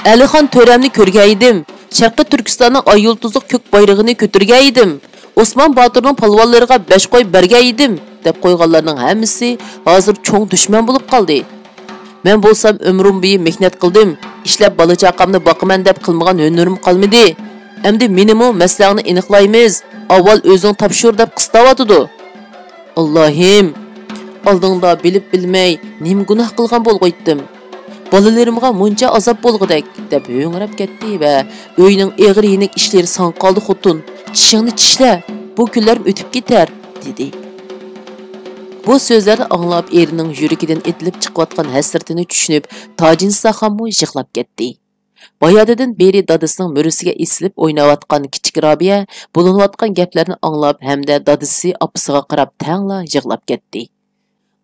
ئەلىخان تۆرەمنى كۆرگەن ئىدىم، شەرقىي تۈركىستاننىڭ ئاي يۇلتۇزلۇق كۆك بايرىقىنى كۆتۈرگەن ئىدىم، ئوسمان باتۇرنىڭ پالۋانلىرىغا بەش قوي بەرگەن ئىدىم» دەپ قويغانلارنىڭ ھەممىسى ھازىر چوڭ دۈشمەن بولۇپ قالدى. مەن بولسام ئۆمرۈم بويى مېھنەت قىلدىم، ئىشلەپ بالا-چاقامنى باقىمەن دەپ قىلمىغان ھۈنىرىم قالمىدى. ئەمدى مېنىمۇ مەسىلەڭنى ئېنىقلايمىز، ئاۋۋال ئۆزۈڭ تاپشۇر دەپ قىستاۋاتىدۇ. ئاللاھىم، ئالدىڭدا بىلىپ-بىلمەي نېمە گۇناھ قىلغان بولغىيتتىم؟ بالىلىرىمغا مۇنچە ئازاب بولغۇدەك، دەپ ھۆڭرەپ كەتتى ۋە ئۆينىڭ ئېغىر-يېنىك ئىشلىرى ساڭا قالدى خوتۇن، چىشىڭنى چىشلە، بۇ كۈنلەرمۇ ئۆتۈپ كېتەر، دېدى. بۇ سۆزلەرنى ئاڭلاپ، ئېرىنىڭ يۈرىكىدىن ئېتىلىپ چىقىۋاتقان ھەسرىتىنى چۈشىنىپ، تاجىنساخانمۇ يىغلاپ كەتتى. بايادىدىن بېرى دادىسىنىڭ مۈرىسىگە ئېسىلىپ ئويناۋاتقان كىچىك رابىيە بولۇنۇۋاتقان گەپلەرنى ئاڭلاپ ھەمدە دادىسى ئاپىسىغا قاراپ تەڭلا يىغلاپ كەتتى.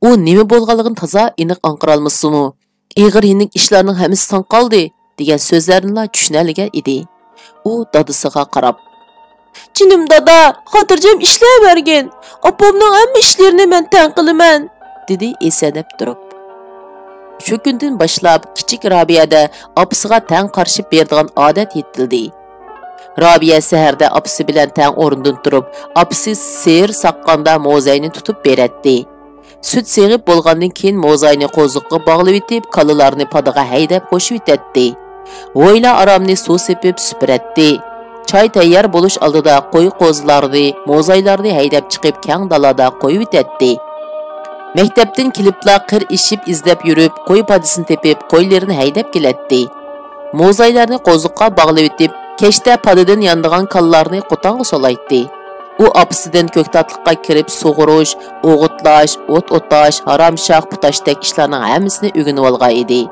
ئۇ نېمە بولغانلىقىنى تازا ئېنىق ئاڭقىرالمىسىمۇ، «ئېغىر-يېنىك ئىشلارنىڭ ھەممىسى ساڭا قالدى» دېگەن سۆزلەرنىلا چۈشىنەلىگەن ئىدى. ئۇ دادىسىغا قاراپ، «جېنىم دادا، خاتىرجەم ئىشلەۋەرگىن. ئاپامنىڭ ھەممە ئىشلىرىنى مەن تەڭ قىلىمەن»، دېدى ئېسەنەپ تۇرۇپ. شۇ كۈندىن باشلاپ كىچىك رابىيەدە ئاپىسىغا تەڭ قارىشىپ بېرىدىغان ئادەت يېتىلدى. رابىيە سەھەردە ئاپىسى بىلەن تەڭ ئورنىدىن تۇرۇپ، ئاپىسى سېرى ساققاندا موزاينى تۇتۇپ بېرەتتى. سۈت سېغىپ بولغاندىن كېيىن، موزاينى قوزۇققا باغلىۋېتىپ، كالىلارنى پادىغا ھەيدەپ قوشۇۋېتەتتى. ھويلا ئارامنى سۇ سېپىپ سۈپۈرەتتى. چاي تەييار بولۇش ئالدىدا قوي-قوزىلارنى، موزايلارنى ھەيدەپ چىقىپ، كەڭ دالادا قويۇۋېتەتتى. مەكتەپتىن كېلىپلا قىر ئېشىپ ئىزدەپ يۈرۈپ، قوي پادىسىنى تېپىپ، قويلىرىنى ھەيدەپ كېلەتتى. موزايلارنى قوزۇققا باغلىۋېتىپ، كەچتە پادىدىن يانىدىغان كالىلارنى قوتانغا سولايتتى. ئۇ ئاپىسىدىن كۆكتاتلىققا كىرىپ سۇغۇرۇش، ئوغۇتلاش، ئوت ئوتاش، ھارامشاخ پۇتاشتەك ئىشلارنىڭ ھەممىسىنى ئۆگىنىۋالغان ئىدى.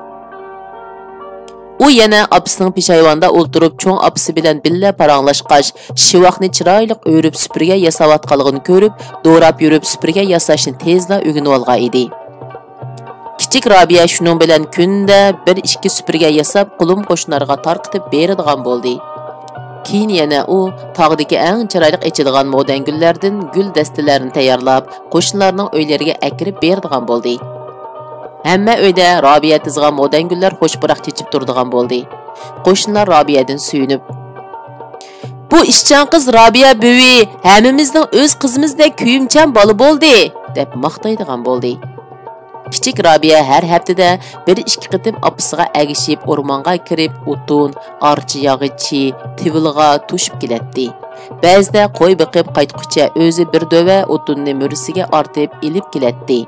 ئۇ يەنە ئاپىسىنىڭ پېشايۋاندا ئولتۇرۇپ، چوڭ ئاپىسى بىلەن بىللە پاراڭلاشقاچ، شىۋاقنى چىرايلىق ئۆرۈپ سۈپۈرگە ياساۋاتقانلىقىنى كۆرۈپ، دوراپ يۈرۈپ سۈپۈرگە ياساشنى تېزلا ئۆگىنىۋالغان ئىدى. كىچىك رابىيە شۇنىڭ بىلەن كۈندە بىر-ئىككى سۈپۈرگە ياساپ، قولۇم-قوشنىلارغا تارقىتىپ بېرىدىغان بولدى. كېيىن يەنە ئۇ تاغدىكى ئەڭ چىرايلىق ئېچىلغان مودەنگۈللەردىن گۈل دەستىلەرنى تەييارلاپ، قوشنىلارنىڭ ئۆيلىرىگە ئەكىرىپ بېرىدىغان بولدى. ھەممە ئۆيدە رابىيە تىزغان مودەنگۈللەر خۇش پۇراق چېچىپ تۇرىدىغان بولدى. قوشنىلار رابىيەدىن سۆيۈنۈپ، «بۇ ئىشچان قىز رابىيە بۈۋى ھەممىمىزنىڭ ئۆز قىزىمىزدەك كۆيۈمچان بالا بولدى» دەپ ماختايدىغان بولدى. كىچىك رابىيە ھەر ھەپتىدە بىر-ئىككى قېتىم ئاپىسىغا ئەگىشىپ ئورمانغا كىرىپ، ئوتۇن، ئارچا ياغىچى، تىۋىلغا توشۇپ كېلەتتى. بەزىدە قوي بېقىپ قايتقۇچە ئۆزى بىر دۆۋە ئوتۇننى مۈرىسىگە ئارتىپ ئېلىپ كېلەتتى.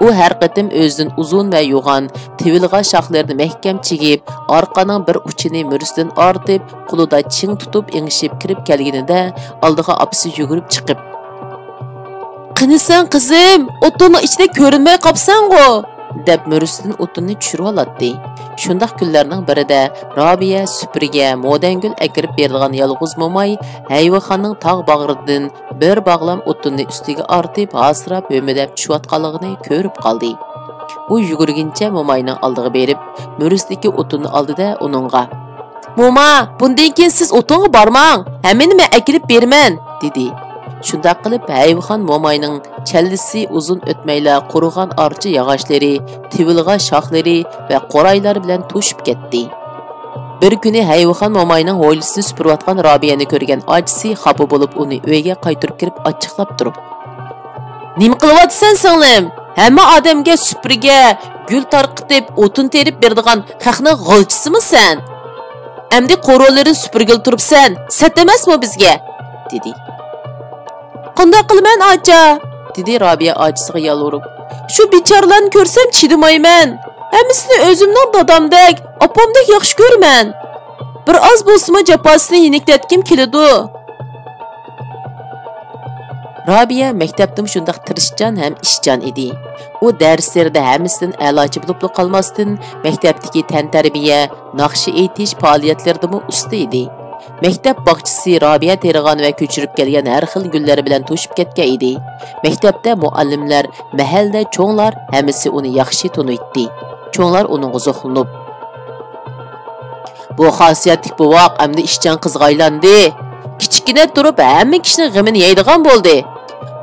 ئۇ ھەر قېتىم ئۆزىدىن ئۇزۇن ۋە يوغان تىۋىلغا شاخلىرىنى مەھكەم چىگىپ، ئارقىنىڭ بىر ئۇچىنى مۈرىسىدىن ئارتىپ، قولىدا چىڭ تۇتۇپ ئېڭىشىپ كىرىپ كەلگىنىدە، ئالدىغا ئاپىسى يۈگۈرۈپ چىقىپ، «قېنى سەن، قىزىم، ئوتۇننىڭ ئىچىدە كۆرۈنمەي قاپسەنغۇ؟» دەپ مۈرىسىدىن ئوتۇننى چۈشۈرۈۋالاتتى. شۇنداق كۈنلەرنىڭ بىرىدە رابىيە سۈپۈرگە مودەنگۈل ئەكىرىپ بېرىدىغان يالغۇز موماي ھەيۋىخاننىڭ تاغ باغرىدىن بىر باغلام ئوتۇننى ئۈستىگە ئارتىپ، ھاسىراپ، ھۆمۈدەپ چۈشۈۋاتقانلىقىنى كۆرۈپ قالدى. ئۇ يۈگۈرگىنىچە موماينىڭ ئالدىغا بېرىپ، مۈرىسىدىكى ئوتۇننى ئالدى-دە، ئۇنىڭغا، «موما، بۇندىن كېيىن سىز ئوتۇنغا بارماڭ، ھەممىنى مەن ئەكېلىپ بېرىمەن» دېدى. شۇنداق قىلىپ، ھەيۋىخان موماينىڭ چەللىسى ئۇزۇن ئۆتمەيلا قۇرۇغان ئارچا ياغاچلىرى، تىۋىلغا شاخلىرى ۋە قورايلار بىلەن توشۇپ كەتتى. بىر كۈنى ھەيۋىخان موماينىڭ ھويلىسىنى سۈپۈرۈۋاتقان رابىيەنى كۆرگەن ئاچىسى خاپا بولۇپ، ئۇنى ئۆيگە قايتۇرۇپ كىرىپ، ئاچچىقلاپ تۇرۇپ، «نېمە قىلىۋاتىسەن، سىڭلىم؟ ھەممە ئادەمگە سۈپۈرگە، گۈل تارقىتىپ، ئوتۇن تېرىپ بېرىدىغان خەقنىڭ غالچىسىمۇ سەن؟ ئەمدى قورۇلىرىنى سۈپۈرگىلى تۇرۇپسەن، سەت ئەمەسمۇ بىزگە؟» دېدى. «قانداق قىلىمەن، ئاچا؟» دېدى رابىيە ئاچىسىغا يالۋۇرۇپ. «شۇ بىچارىلارنى كۆرسەم چىدىمايمەن. ھەممىسىنى ئۆزۈمنىڭ دادامدەك، ئاپامدەك ياخشى كۆرىمەن. بىر ئاز بولسىمۇ جاپاسىنى يېنىكلەتكۈم كېلىدۇ.» رابىيە مەكتەپتىمۇ شۇنداق تىرىشچان ھەم ئىشچان ئىدى. ئۇ دەرسلىرىدە ھەممىسىدىن ئەلاچى بولۇپلا قالماستىن، مەكتەپتىكى تەنتەربىيە، ناخشا ئېيتىش پائالىيەتلىرىدىمۇ ئۇستا ئىدى. مەكتەپ باغچىسى رابىيە تېرىغان ۋە كۆچۈرۈپ كەلگەن ھەر خىل گۈللەر بىلەن توشۇپ كەتكەن ئىدى. مەكتەپتە مۇئەللىملەر، مەھەللىدە چوڭلار ھەممىسى ئۇنى ياخشى تونۇيتتى. چوڭلار ئۇنىڭغا زوقلىنىپ، «بۇ خاسىيەتلىك بوۋاق ئەمدى ئىشچان قىزغا ئايلاندى. كىچىككىنە تۇرۇپ ھەممە كىشىنىڭ غېمىنى يەيدىغان بولدى.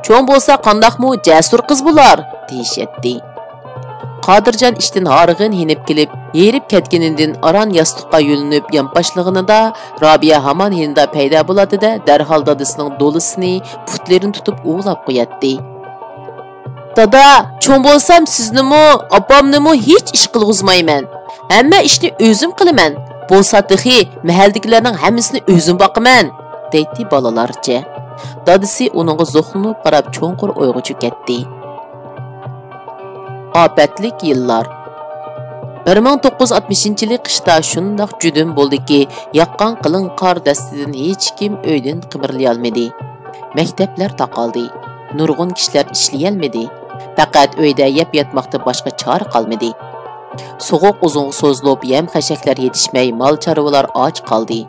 چوڭ بولسا قانداقمۇ جەسۇر قىز بولار» دېيىشەتتى. قادىرجان ئىشتىن ھارغىن ھېنىپ كېلىپ، ھېرىپ كەتكىنىدىن ئاران ياستۇققا يۆلىنىپ يانپاشلىغىنىدا، رابىيە ھامان يېنىدا پەيدا بولاتتى-دە، دەرھال دادىسىنىڭ دولىسىنى پۇتلىرىنى تۇتۇپ ئۇۋىلاپ قوياتتى. «دادا، چوڭ بولسام سىزنىمۇ، ئاپامنىمۇ ھېچ ئىش قىلغۇزمايمەن. ھەممە ئىشنى ئۆزۈم قىلىمەن. بولسا تېخى مەھەللىدىكىلەرنىڭ ھەممىسىنى ئۆزۈم باقىمەن» دەيتتى بالىلارچە. دادىسى ئۇنىڭغا زوقلىنىپ قاراپ چوڭقۇر ئويغا چۆكەتتى. ئاپەتلىك يىللار. بىر مىڭ توققۇز يۈز ئاتمىشىنچى يىلى قىشتا شۇنداق جۈدۈن بولدىكى، ياغقان قېلىن قار دەستىدىن ھېچكىم ئۆيدىن قىمىرلىيالمىدى. مەكتەپلەر تاقالدى. نۇرغۇن كىشىلەر ئىشلىيەلمىدى. پەقەت ئۆيدە يەپ ياتماقتىن باشقا چارە قالمىدى. سوغۇق ئۇزۇنغا سوزۇلۇپ، يەم-خەشەكلەر يېتىشمەي، مال-چارۋىلار ئاچ قالدى.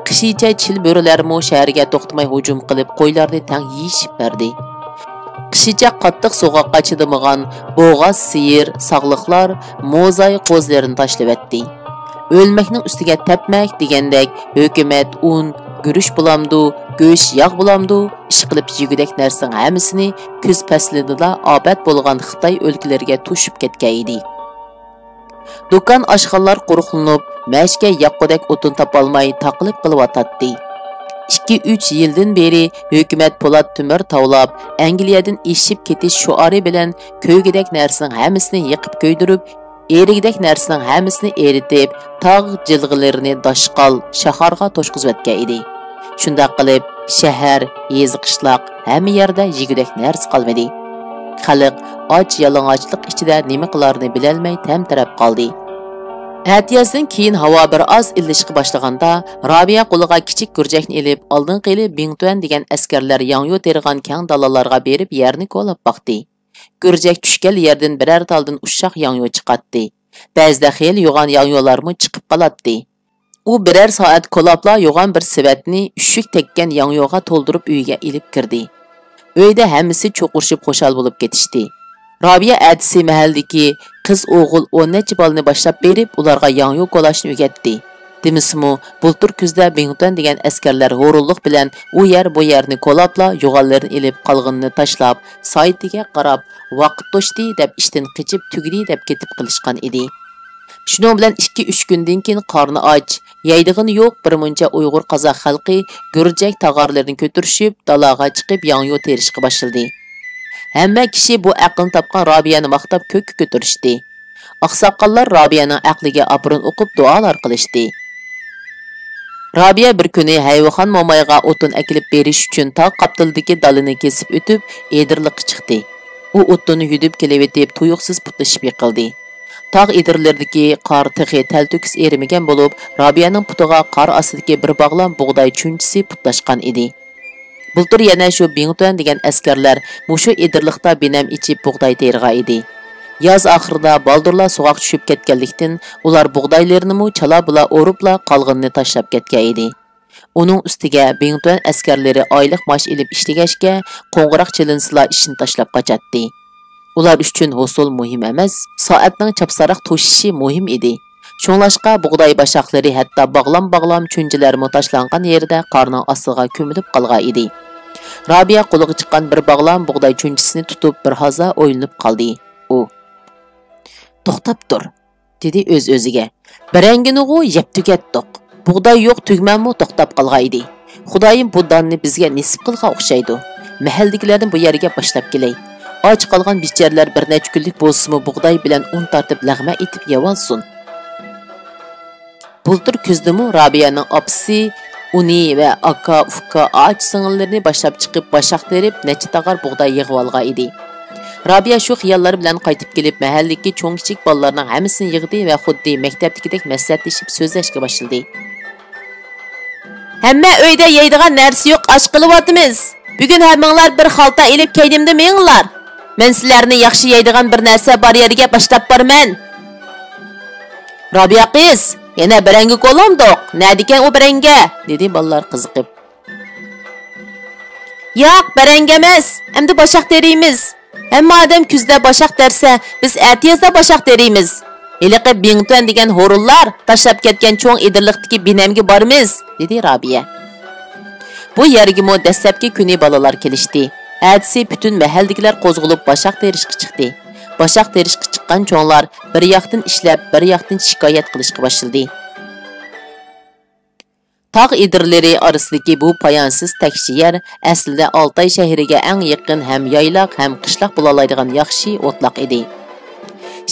قىشىچە چىل بۆرىلەرمۇ شەھەرگە توختىماي ھۇجۇم قىلىپ، قويلارنى تەڭ يېيىشىپ بەردى. قىشىچە قاتتىق سوغۇققا چىدىمىغان بوغاز سىيىر، ساغلىقلار موزاي قوزىلىرىنى تاشلىۋەتتى. ئۆلمەكنىڭ ئۈستىگە تەپمەك دېگەندەك، ھۆكۈمەت ئۇن، گۈرۈچ بولامدۇ، گۆش، ياغ بولامدۇ، ئىشقىلىپ يېگۈدەك نەرسىنىڭ ھەممىسىنى كۈز پەسلىدىلا ئاپەت بولغان خىتاي ئۆلكىلىرىگە توشۇپ كەتكەن ئىدى. دۇكان، ئاشخانىلار قۇرۇقلىنىپ، مەشكە ياققۇدەك ئوتۇن تاپالماي تاقىلىپ قېلىۋاتاتتى. ئىككى، ئۈچ يىلدىن بېرى ھۆكۈمەت پولات تۆمۈر تاۋلاپ، ئەنگلىيەدىن ئېشىپ كېتىش شوئارى بىلەن كۆيگۈدەك نەرسىنىڭ ھەممىسىنى يېقىپ كۆيدۈرۈپ، ئېرىگۈدەك نەرسىنىڭ ھەممىسىنى ئېرىتىپ، تاغ جىلغىلىرىنى داشقال، شاخارغا توشقۇزۇۋەتكەن ئىدى. شۇنداق قىلىپ، شەھەر، يېزا، قىشلاق، ھەممە يەردە يېگۈدەك نەرسە قالمىدى. خەلق ئاچ يالىڭاچلىق ئىچىدە نېمە قىلارىنى بىلەلمەي تەمتىرەپ قالدى. ئەتىيازدىن كېيىن ھاۋا بىر ئاز ئىللىشقا باشلىغاندا، رابىيە قولىغا كىچىك گۈرجەكنى ئېلىپ، ئالدىنقى يىلى بىڭتۈەن دېگەن ئەسكەرلەر ياڭيۇ تېرىغان كەڭ دالانلارغا بېرىپ يەرنى كولاپ باقتى. گۈرجەك چۈشكەن يەردىن بىرەر تالدىن ئۇششاق ياڭيۇ چىقاتتى. بەزىدە خېلى يوغان ياڭيۇلارمۇ چىقىپ قالاتتى. ئۇ بىرەر سائەت كولاپلا يوغان بىر سېۋەتنى ئۈششۈك تەگكەن ياڭيۇغا تولدۇرۇپ ئۆيىگە ئېلىپ كىردى. ئۆيدە ھەممىسى چۇقۇرۇشۇپ خۇشال بولۇپ كېتىشتى. رابىيە ئەتىسى مەھەللىدىكى قىز ئوغۇل ئون نەچچە بالىنى باشلاپ بېرىپ، ئۇلارغا ياڭيۇ كولاشنى ئۆگەتتى. دېمىسىمۇ، بۇلتۇر كۈزدە بىڭتۈەن دېگەن ئەسكەرلەر ھۇرۇنلۇق بىلەن ئۇ يەر، بۇ يەرنى كولاپلا، يوغانلىرىنى ئېلىپ، قالغىنىنى تاشلاپ، سائىتىگە قاراپ، ۋاقىت توشتى دەپ ئىشتىن قېچىپ، تۈگىدى دەپ كېتىپ قېلىشقان ئىدى. شۇنىڭ بىلەن ئىككى، ئۈچ كۈندىن كېيىن قارنى ئاچ، يەيدىغىنى يوق بىر مۇنچە ئۇيغۇر قازاق خەلقى گۈرجەك تاغارلىرىنى كۆتۈرۈشۈپ، دالاغا چىقىپ، ياڭيۇ تېرىشقا باشلىدى. ھەممە كىشى بۇ ئەقىلنى تاپقان رابىيەنى ماختاپ كۆككە كۆتۈرۈشتى. ئاقساقاللار رابىيەنىڭ ئەقلىگە ئاپىرىن ئوقۇپ، دۇئالار قىلىشتى. رابىيە بىر كۈنى ھەيۋىخان مومايغا ئوتۇن ئەكېلىپ بېرىش ئۈچۈن تاغ قاپتىلىدىكى دالىنى كېسىپ ئۆتۈپ، ئېدىرلىققا چىقتى. ئۇ ئوتۇننى يۈدۈپ كېلىۋېتىپ، تۇيۇقسىز پۇتلىشىپ يىقىلدى. تاغ ئېدىرلىرىدىكى قار تېخى تەلتۆكۈس ئېرىمىگەن بولۇپ، رابىيەنىڭ پۇتىغا قار ئاستىدىكى بىر باغلام بۇغداي چۈنچىسى پۇتلاشقان ئىدى. بۇلتۇر يەنە شۇ بىڭتۈەن دېگەن ئەسكەرلەر مۇشۇ ئېدىرلىقتا بىنەم ئېچىپ بۇغداي تېرىغان ئىدى. ياز ئاخىرىدا بالدۇرلا سوغۇق چۈشۈپ كەتكەنلىكتىن، ئۇلار بۇغدايلىرىنىمۇ چالا-بۇلا ئورۇپلا، قالغىنىنى تاشلاپ كەتكەن ئىدى. ئۇنىڭ ئۈستىگە بىڭتۈەن ئەسكەرلىرى ئايلىق مائاش ئېلىپ ئىشلىگەچكە، قوڭغۇراق چېلىنسىلا ئىشنى تاشلاپ قاچاتتى. ئۇلار ئۈچۈن ھوسۇل مۇھىم ئەمەس، سائەتنىڭ چاپسانراق توشۇشى مۇھىم ئىدى. شۇڭلاشقا بۇغداي باشاقلىرى، ھەتتا باغلام-باغلام چۈنچىلەرمۇ تاشلانغان يېرىدە قارنىڭ ئاستىغا كۆمۈلۈپ قالغان ئىدى. رابىيە قولىغا چىققان بىر باغلام بۇغداي چۈنچىسىنى تۇتۇپ، بىر ھازا ئويلىنىپ قالدى. ئۇ، «توختاپ تۇر!» دېدى ئۆز-ئۆزىگە. «بىرەڭگىنىغۇ يەپ تۈگەتتۇق. بۇغداي يوق تۈگمەنمۇ توختاپ قالغان ئىدى. خۇدايىم بۇ داننى بىزگە نېسىپ قىلغان ئوخشايدۇ. مەھەللىدىكىلەرنى بۇ يەرگە باشلاپ كېلەي. ئاچ قالغان بىچارىلەر بىر نەچچە كۈنلۈك بولسىمۇ بۇغداي بىلەن ئۇن تارتىپ لەغمەن ئېتىپ يەۋالسۇن.» بۇلتۇر كۈزدىمۇ رابىيەنىڭ ئاپىسى ئۇنى ۋە ئاكا، ئۇكا، ئاچا-سىڭىللىرىنى باشلاپ چىقىپ، باشاق تېرىپ، نەچچە تاغار بۇغداي يىغىۋالغان ئىدى. رابىيە شۇ خىياللار بىلەن قايتىپ كېلىپ، مەھەللىدىكى چوڭ-كىچىك بالىلارنىڭ ھەممىسىنى يىغدى ۋە خۇددى مەكتەپتىكىدەك مەسلىھەتلىشىپ سۆزلەشكە باشلىدى. «ھەممە ئۆيدە يەيدىغان نەرسە يوق، ئاچ قېلىۋاتىمىز. بۈگۈن ھەممىڭلار بىر خالتا ئېلىپ كەينىمدىن مېڭىڭلار. مەن سىلەرنى ياخشى يەيدىغان بىر نەرسە بار يەرگە باشلاپ بارىمەن.» «رابىيە قىز، يەنە بەرەڭگە كولامدۇق؟ نەدىكەن ئۇ بەرەڭگە؟ دېدى بالىلار قىزىقىپ. ياق، بەرەڭگە ئەمەس، ئەمدى باشاق تېرىيمىز. ھەممە ئادەم كۈزدە باشاق تەرسە، بىز ئەتىيازدا باشاق تېرىيمىز. ھېلىقى بىڭتۈەن دېگەن ھورۇنلار تاشلاپ كەتكەن چوڭ ئېدىرلىقتىكى بىنەمگە بارىمىز، دېدى رابىيە. بۇ يەرگىمۇ دەسلەپكى كۈنى بالىلار كېلىشتى. ئەتىسى پۈتۈن مەھەللىدىكىلەر قوزغىلىپ باشاق تېرىشقا چىقتى. باشاق تېرىشقا چىققان چوڭلار بىر ياقتىن ئىشلەپ، بىر ياقتىن شىكايەت قىلىشقا باشلىدى. تاغ ئېدىرلىرى ئارىسىدىكى بۇ پايانسىز تەكشى يەر ئەسلىدە ئالتاي شەھىرىگە ئەڭ يېقىن ھەم يايلاق ھەم قىشلاق بولالايدىغان ياخشى ئوتلاق ئىدى.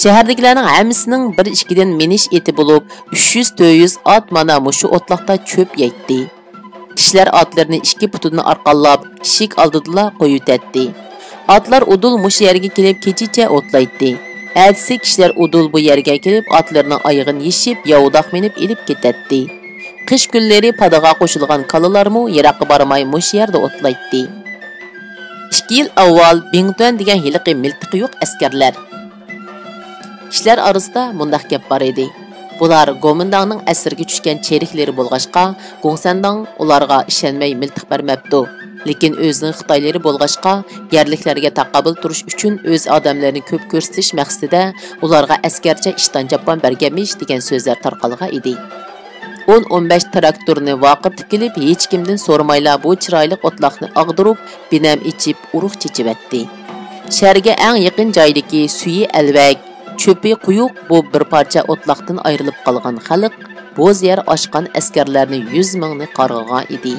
شەھەردىكىلەرنىڭ ھەممىسىنىڭ بىر ئىككىدىن مىنىش ئېتى بولۇپ، ئۈچ يۈز تۆت يۈز ئات مانا مۇشۇ ئوتلاقتا چۆپ يەيتتى. كىشىلەر ئاتلىرىنى ئىككى پۇتىدىن ئارقانلاپ، ئىشىك ئالدىدىلا قويۇۋېتەتتى. ئاتلار ئۇدۇل مۇشۇ يەرگە كېلىپ كېچىچە ئوتلايتتى. ئەتىسى كىشىلەر ئۇدۇل بۇ يەرگە كېلىپ، ئاتلىرىنىڭ ئايىغىنى يېشىپ، ياۋىداق مىنىپ ئېلىپ كېتەتتى. قىش كۈنلىرى پادىغا قوشۇلغان كالىلارمۇ يىراققا بارماي مۇشۇ يەردە ئوتلايتتى. ئىككى يىل ئاۋۋال بىڭتۈەن دېگەن ھېلىقى مىلتىقى يوق ئەسكەرلەر. كىشىلەر ئارىسىدا مۇنداق گەپ بار ئىدى: بۇلار گومىنداڭنىڭ ئەسىرىگە چۈشكەن چېرىكلىرى بولغاچقا، گوڭسەنداڭ ئۇلارغا ئىشەنمەي مىلتىق بەرمەپتۇ. لېكىن ئۆزىنىڭ خىتايلىرى بولغاچقا، يەرلىكلەرگە تاقابىل تۇرۇش ئۈچۈن ئۆز ئادەملىرىنى كۆپ كۆرسىتىش مەقسىتىدە ئۇلارغا ئەسكەرچە ئىشتان-چاپان بەرگەنمىش، دېگەن سۆزلەر تارقالغان ئىدى. ئون، ئون بەش تىراكتورنى ۋارقىرىتىپ كېلىپ، ھېچكىمدىن سورىمايلا بۇ چىرايلىق ئوتلاقنى ئاغدۇرۇپ، بىنەم ئېچىپ، ئۇرۇق چېچىۋەتتى. شەھەرگە ئەڭ يېقىن جايدىكى سۈيى ئەلۋەك، چۆپى قويۇق بۇ بىر پارچە ئوتلاقتىن ئايرىلىپ قالغان خەلق بوز يەر ئاشقان ئەسكەرلەرنى يۈز مىڭنى قارغىغان ئىدى.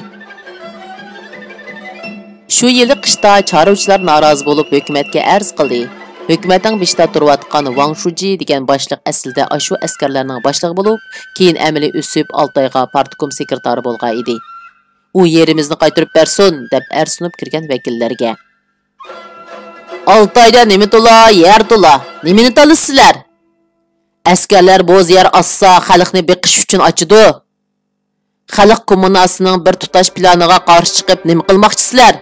شۇ يىلى قىشتا چارۋىچىلار نارازى بولۇپ ھۆكۈمەتكە ئەرز قىلدى. ھۆكۈمەتنىڭ بېشىدا تۇرۇۋاتقان ۋاڭ شۇجى دېگەن باشلىق ئەسلىدە ئاشۇ ئەسكەرلەرنىڭ باشلىقى بولۇپ، كېيىن ئەمەلىي ئۆسۈپ ئالتايغا پارتكوم سېكرېتارى بولغان ئىدى. ئۇ يېرىمىزنى قايتۇرۇپ بەرسۇن، دەپ ئەرسىنىپ كىرگەن ۋەكىللەرگە. ئالتايدا نېمە تولا، يەر تولا، نېمىنى تالىسىلەر؟ ئەسكەرلەر بوز يەر ئاچسا، خەلقنى بېقىش ئۈچۈن ئاچىدۇ. خەلق كوممۇناسىنىڭ بىر تۇتاش پىلانىغا قارشى چىقىپ نېمە قىلماقچىسىلەر؟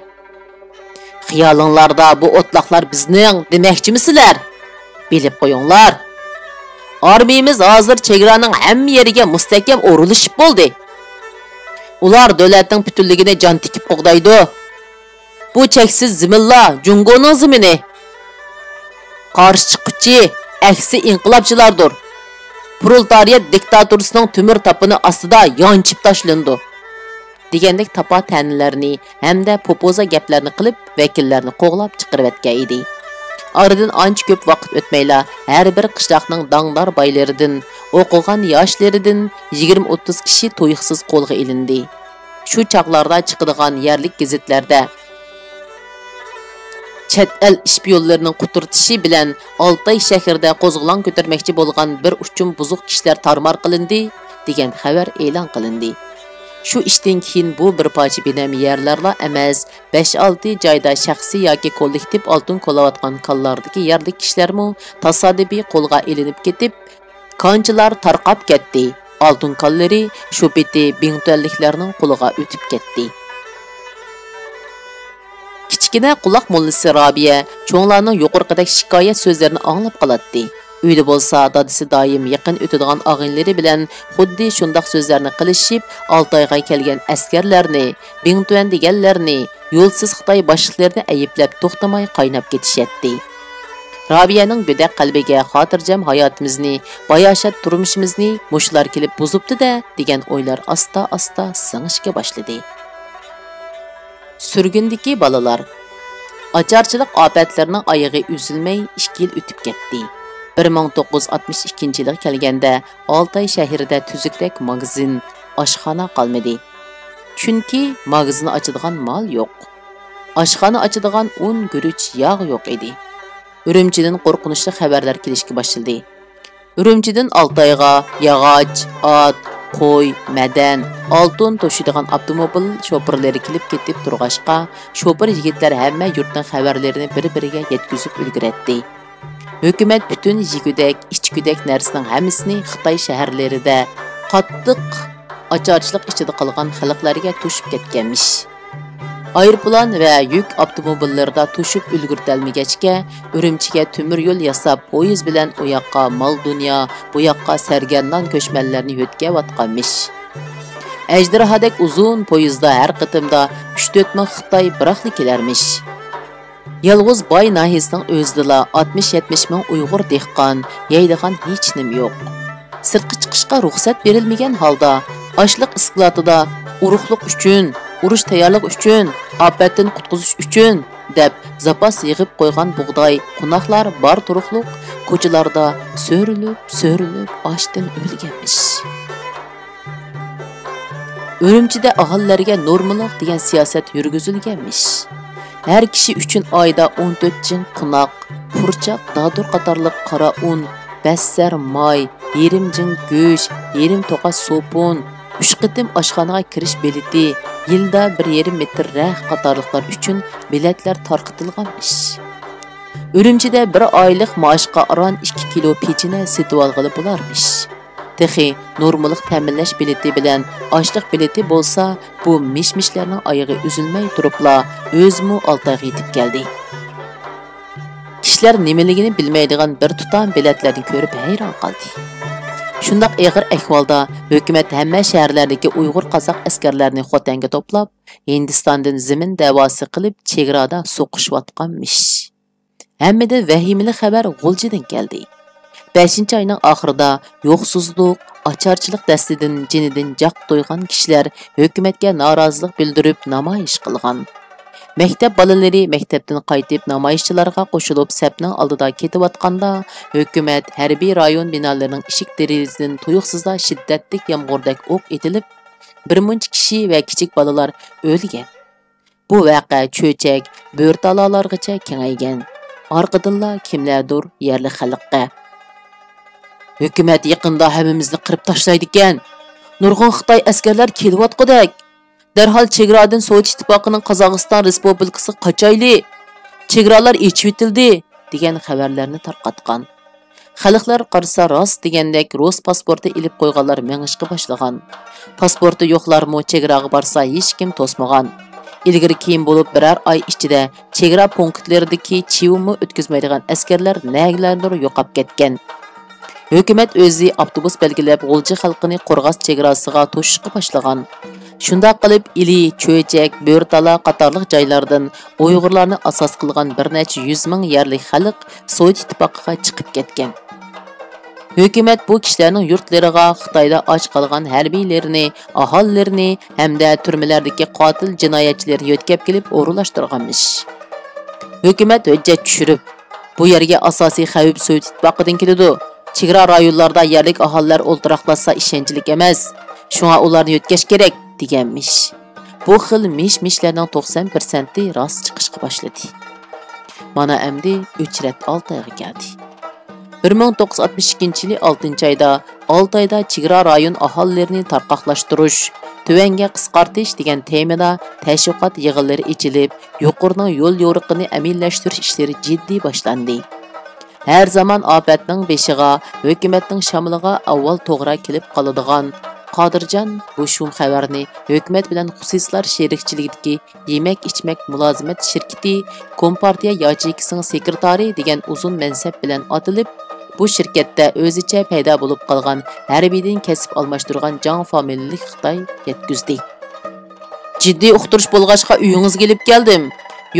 خىيالىڭلاردا بۇ ئوتلاقلار بىزنىڭ دېمەكچىمىسىلەر؟ بىلىپ قويۇڭلار. ئارمىيىمىز ھازىر چېگرانىڭ ھەممە يېرىگە مۇستەھكەم ئورۇنلىشىپ بولدى. ئۇلار دۆلەتنىڭ پۈتۈنلۈكىنى جان تىكىپ قوغدايدۇ. بۇ چەكسىز زېمىنلار جۇڭگونىڭ زېمىنى. قارشى چىققۇچى ئەكسى ئىنقىلابچىلاردۇر. پرولېتارىيەت دىكتاتورىسىنىڭ تۆمۈر تاپىنى ئاستىدا يانچىپ تاشلىنىدۇ، دېگەندەك تاپا تەنىلەرنى ھەمدە پوپوزا گەپلەرنى قىلىپ، ۋەكىللەرنى قوغلاپ چىقىرىۋەتكەن ئىدى. ئارىدىن ئانچە كۆپ ۋاقىت ئۆتمەيلا، ھەر بىر قىشلاقنىڭ داڭدار بايلىرىدىن، ئوقۇغان ياشلىرىدىن يىگىرمە ئوتتۇز كىشى تۇيۇقسىز قولغا ئېلىندى. شۇ چاغلاردا چىقىدىغان يەرلىك گېزىتلەردە چەت ئەل ئىشپىيونلىرىنىڭ قۇترىتىشى بىلەن ئالتاي شەھىرىدە قوزغىلاڭ كۆتۈرمەكچى بولغان بىر ئۇچۇم بۇزۇق كىشىلەر تارمار قىلىندى، دېگەن خەۋەر ئېلان قىلىندى. شۇ ئىشتىن كېيىن بۇ بىر پارچە بىنەم يەرلەرلا ئەمەس، بەش-ئالتە جايدا شەخسىي ياكى كوللېكتىپ ئالتۇن كولاۋاتقان كانلاردىكى يەرلىك كىشىلەرمۇ تاسادىپىي قولغا ئېلىنىپ كېتىپ، كانچىلار تارقاپ كەتتى. ئالتۇن كانلىرى شۇ پېتى بىڭتۈەنلىكلەرنىڭ قولىغا ئۆتۈپ كەتتى. كىچىككىنە قۇلاق موللىسى رابىيە چوڭلارنىڭ يۇقىرىقىدەك شىكايەت سۆزلىرىنى ئاڭلاپ قالاتتى. ئۆيدە بولسا دادىسى دائىم يېقىن ئۆتىدىغان ئاغىنىلىرى بىلەن خۇددى شۇنداق سۆزلەرنى قىلىشىپ، ئالتايغا كەلگەن ئەسكەرلەرنى، بىڭتۈەن دېگەنلەرنى، يولسىز خىتاي باشلىقلىرىنى ئەيىبلەپ توختىماي قايناپ كېتىشەتتى. رابىيەنىڭ گۆدەك قەلبىگە خاتىرجەم ھاياتىمىزنى، باياشات تۇرمۇشىمىزنى مۇشۇلار كېلىپ بۇزۇپتۇ-دە، دېگەن ئويلار ئاستا-ئاستا سىڭىشكە باشلىدى. سۈرگۈندىكى بالىلار. ئاچارچىلىق ئاپەتلىرىنىڭ ئايىغى ئۈزۈلمەي ئىككى يىل ئۆتۈپ كەتتى. بىر مىڭ توققۇز يۈز ئاتمىش ئىككىنچى يىلغا كەلگەندە، ئالتاي شەھىرىدە تۈزۈكرەك ماگىزىن، ئاشخانا قالمىدى. چۈنكى ماگىزىن ئاچىدىغان مال يوق. ئاشخانا ئاچىدىغان ئۇن، گۈرۈچ، ياغ يوق ئىدى. ئۈرۈمچىدىن قورقۇنچلۇق خەۋەرلەر كېلىشكە باشلىدى. ئۈرۈمچىدىن ئالتايغا ياغاچ، ئات، قوي، مەدەن، ئالتۇن توشۇيدىغان ئاپتوموبىل شوپۇرلىرى كېلىپ كېتىپ تۇرغاچقا، شوپۇر يىگىتلەر ھەممە يۇرتنىڭ خەۋەرلىرىنى بىر-بىرىگە يەتكۈزۈپ ئۈلگۈرەتتى. ھۆكۈمەت پۈتۈن يېگۈدەك، ئىچكۈدەك نەرسىنىڭ ھەممىسىنى خىتاي شەھەرلىرىدە قاتتىق ئاچارچىلىق ئىچىدە قالغان خەلقلەرگە توشۇپ كەتكەنمىش. ئايروپىلان ۋە يۈك ئاپتوموبىللىرىدا توشۇپ ئۈلگۈرتەلمىگەچكە، ئۈرۈمچىگە تۆمۈر يول ياساپ، پويىز بىلەن ئۇ ياققا مال-دۇنيا، بۇ ياققا سەرگەردان كۆچمەنلەرنى يۆتكەۋاتقانمىش. ئەجدىرھادەك ئۇزۇن پويىزدا ھەر قېتىمدا ئۈچ تۆت مىڭ خىتاي بىراقلا كېلەرمىش. يالغۇز باي ناھىيەسىنىڭ ئۆزىدىلا ئاتمىش يەتمىش مىڭ ئۇيغۇر دېھقان، يەيدىغان ھېچنېمە يوق. سىرتقا چىقىشقا رۇخسەت بېرىلمىگەن ھالدا، ئاشلىق ئىسكىلاتىدا ئۇرۇقلۇق ئۈچۈن، ئۇرۇش تەييارلىقى ئۈچۈن، ئاپەتتىن قۇتقۇزۇش ئۈچۈن دەپ زاپاس يىغىپ قويغان بۇغداي، قوناقلار بار تۇرۇقلۇق كوچىلاردا سۆرىلىپ، سۆرىلىپ ئاچتىن ئۆلگەنمىش. ئۈرۈمچىدە ئاھالىلەرگە نورمىلىق دېگەن سىياسەت يۈرگۈزۈلگەنمىش. ھەر كىشى ئۈچۈن ئايدا ئون تۆت جىڭ قوناق، پۇرچاق، دادۇر قاتارلىق قارا ئۇن، بەسسەر ماي، يېرىم جىڭ گۆش، يېرىم توقاچ سوپۇن، ئۈچ قېتىم ئاشخانىغا كىرىش بېلىتى، يىلدا بىر يېرىم مېتىر رەخت قاتارلىقلار ئۈچۈن بېلەتلەر تارقىتىلغانمىش. ئۈرۈمچىدە بىر ئايلىق مائاشقا ئاران ئىككى كىلو پېچىنە سېتىۋالغىلى بولارمىش. تېخى نورمىلىق تەمىنلەش بېلىتى بىلەن ئاشلىق بېلىتى بولسا، بۇ مىش-مىشلارنىڭ ئايىغى ئۈزۈلمەي تۇرۇپلا ئۆزىمۇ ئالتايغا يېتىپ كەلدى. كىشىلەر نېمىلىكىنى بىلمەيدىغان بىر تۇتام بېلەتلەرنى كۆرۈپ ھەيران قالدى. شۇنداق ئېغىر ئەھۋالدا ھۆكۈمەت ھەممە شەھەرلەردىكى ئۇيغۇر قازاق ئەسكەرلەرنى خوتەنگە توپلاپ، ھىندىستاندىن زېمىن دەۋاسى قىلىپ چېگرادا سوقۇشۇۋاتقانمىش. ھەممىدىن ۋەھىمىلىك خەۋەر غۇلجىدىن كەلدى. بەشىنچى ئاينىڭ ئاخىرىدا يوقسۇزلۇق، ئاچارچىلىق دەستىدىن جېنىدىن جاق تويغان كىشىلەر ھۆكۈمەتكە نارازىلىق بىلدۈرۈپ نامايىش قىلغان. مەكتەپ بالىلىرى مەكتەپتىن قايتىپ نامايىشچىلارغا قوشۇلۇپ سەپنىڭ ئالدىدا كېتىۋاتقاندا، ھۆكۈمەت ھەربىي رايون بىنالىرىنىڭ ئىشىك دېرىزىسىدىن تۇيۇقسىزلا شىددەتلىك يامغۇردەك ئوق ئېتىلىپ، بىر مۇنچە كىشى ۋە كىچىك بالىلار ئۆلگەن. بۇ ۋەقە چۆچەك، بۆرتالالارغىچە كېڭەيگەن. ئارقىدىنلا كىملەردۇر يەرلىك خەلققە، «ھۆكۈمەت يېقىندا ھەممىمىزنى قىرىپ تاشلايدىكەن. نۇرغۇن خىتاي ئەسكەرلەر كېلىۋاتقۇدەك. دەرھال چېگرادىن سوۋېت ئىتتىپاقىنىڭ قازاقىستان رېسپۇبلىكىسىغا قاچايلى. چېگرالار ئېچىۋېتىلدى» دېگەن خەۋەرلەرنى تارقاتقان. خەلقلەر قارىسا، راست دېگەندەك رۇس پاسپورتى ئېلىپ قويغانلار مېڭىشقا باشلىغان. پاسپورتى يوقلارمۇ چېگراغا بارسا، ھېچكىم توسمىغان. ئىلگىرى كېيىن بولۇپ بىرەر ئاي ئىچىدە چېگرا پونكىتلىرىدىكى چىۋىنمۇ ئۆتكۈزمەيدىغان ئەسكەرلەر نەگىلەردۇر يوقاپ كەتكەن. ھۆكۈمەت ئۆزى ئاپتوبۇس بەلگىلەپ، غۇلجا خەلقىنى قورغاس چېگراسىغا توشۇشقا باشلىغان. شۇنداق قىلىپ، ئىلى، چۆچەك، بۆرتالا قاتارلىق جايلاردىن ئۇيغۇرلارنى ئاساس قىلغان بىر نەچچە يۈز مىڭ يەرلىك خەلق سوۋېت ئىتتىپاقىغا چىقىپ كەتكەن. ھۆكۈمەت بۇ كىشىلەرنىڭ يۇرتلىرىغا خىتايدا ئاچ قالغان ھەربىيلىرىنى، ئاھالىلىرىنى ھەمدە تۈرمىلەردىكى قاتىل جىنايەتچىلەرنى يۆتكەپ كېلىپ ئورۇنلاشتۇرغانمىش. ھۆكۈمەت ھۆججەت چۈشۈرۈپ، «بۇ يەرگە ئاساسىي خەۋپ سوۋېت ئىتتىپاقىدىن كېلىدۇ. چېگرا رايونلاردا يەرلىك ئاھالىلەر ئولتۇراقلاشسا ئىشەنچلىك ئەمەس. شۇڭا ئۇلارنى يۆتكەش كېرەك» دېگەنمىش. بۇ خىل مىش-مىشلەرنىڭ توقسان پىرسەنتى راست چىقىشقا باشلىدى. مانا ئەمدى ئۆچرەت ئالتايغا كەلدى. بىر مىڭ توققۇز يۈز ئاتمىش ئىككىنچى يىلى ئالتىنچى ئايدا ئالتايدا چېگرا رايون ئاھالىلىرىنى تارقاقلاشتۇرۇش، تۆۋەنگە قىسقارتىش دېگەن تېمىدا تەشۋىقات يىغىنلىرى ئېچىلىپ، يۇقىرىنىڭ يول يورۇقىنى ئەمەلىيلەشتۈرۈش ئىشلىرى جىددىي باشلاندى. ھەر زامان ئاپەتنىڭ بېشىغا، ھۆكۈمەتنىڭ شامىلىغا ئاۋۋال توغرا كېلىپ قالىدىغان قادىرجان بۇ شۇم خەۋەرنى ھۆكۈمەت بىلەن خۇسۇسىيلار شېرىكچىلىكىدىكى يېمەك-ئىچمەك مۇلازىمەت شىركىتى كومپارتىيە ياچېيكىسىنىڭ سېكرېتارى دېگەن ئۇزۇن مەنسەپ بىلەن ئاتىلىپ، بۇ شىركەتتە ئۆزىچە پەيدا بولۇپ قالغان ھەربىيدىن كەسىپ ئالماشتۇرغان جاڭ فامىلىلىك خىتاي يەتكۈزدى. جىددىي ئۇقتۇرۇش بولغاچقا ئۆيىڭىزگە ئېلىپ كەلدىم.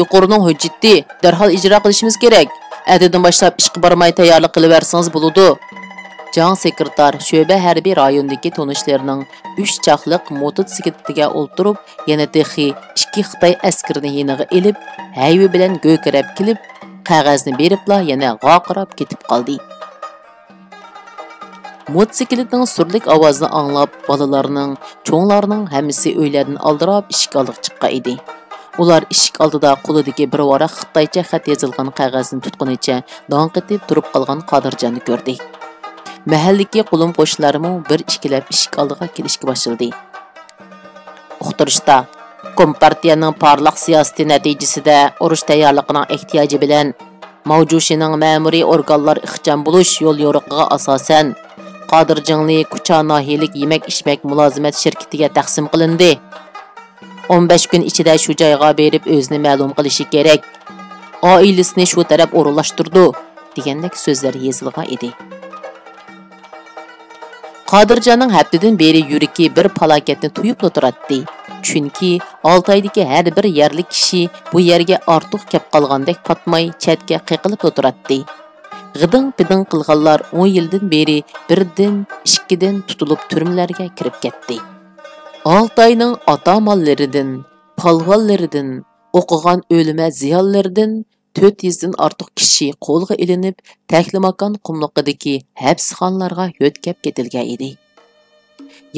يۇقىرىنىڭ ھۆججىتى، دەرھال ئىجرا قىلىشىمىز كېرەك. ئەتىدىن باشلاپ ئىشقا بارماي تەييارلىق قىلىۋەرسىڭىز بولىدۇ. جاڭ سېكرېتار شۆبە ھەربىي رايوندىكى تونۇشلىرىنىڭ ئۈچ چاقلىق موتوسىكلىتىگە ئولتۇرۇپ، يەنە تېخى ئىككى خىتاي ئەسكىرىنى يېنىغا ئېلىپ، ھەيۋە بىلەن گۆكىرەپ كېلىپ، قەغەزنى بېرىپلا يەنە غاقىراپ كېتىپ قالدى. موتوسىكلىتنىڭ سۈرلۈك ئاۋازىنى ئاڭلاپ، بالىلارنىڭ، چوڭلارنىڭ ھەممىسى ئۆيلەردىن ئالدىراپ ئىشىك ئالدىغا چىققان ئىدى. ئۇلار ئىشىك ئالدىدا قولىدىكى بىر ۋاراق خىتايچە خەت يېزىلغان قەغەزنى تۇتقىنىچە داڭ قېتىپ تۇرۇپ قالغان قادىرجاننى كۆردى. مەھەللىدىكى قولۇم-قوشنىلارمۇ بىر ئىككىلەپ ئىشىك ئالدىغا كېلىشكە باشلىدى. ئۇقتۇرۇشتا، كومپارتىيەنىڭ پارلاق سىياسىتى نەتىجىسىدە ئۇرۇش تەييارلىقىنىڭ ئېھتىياجى بىلەن ماۋجۇشىنىڭ مەمۇرىي ئورگانلار ئىخچام بولۇش يوليورۇقىغا ئاساسەن، قادىر جىڭلى كۇچا ناھىيەلىك يېمەك-ئىچمەك مۇلازىمەت شىركىتىگە تەقسىم قىلىندى. ئون بەش كۈن ئىچىدە شۇ جايغا بېرىپ ئۆزىنى مەلۇم قىلىشى كېرەك. ئائىلىسىنى شۇ تەرەپ ئورۇنلاشتۇرىدۇ» دېگەندەك سۆزلەر يېزىلغان ئىدى. قادىرجاننىڭ ھەپتىدىن بېرى يۈرىكى بىر پالاكەتنى تۇيۇپلا تۇراتتى. چۈنكى ئالتايدىكى ھەر بىر يەرلىك كىشى بۇ يەرگە ئارتۇق كەپ قالغاندەك پاتماي، چەتكە قېقىلىپلا تۇراتتى. غىدىڭ-پىدىڭ قىلغانلار ئون يىلدىن بېرى بىردىن، ئىككىدىن تۇتۇلۇپ تۈرمىلەرگە كىرىپ كەتتى. ئالتاينىڭ ئاتامانلىرىدىن، پالۋانلىرىدىن، ئوقۇغان ئۆلىمە زىيالىيلىرىدىن تۆت يۈزدىن ئارتۇق كىشى قولغا ئېلىنىپ، تەكلىماكان قۇملۇقىدىكى ھەپسخانىلارغا يۆتكەپ كېتىلگەن ئىدى.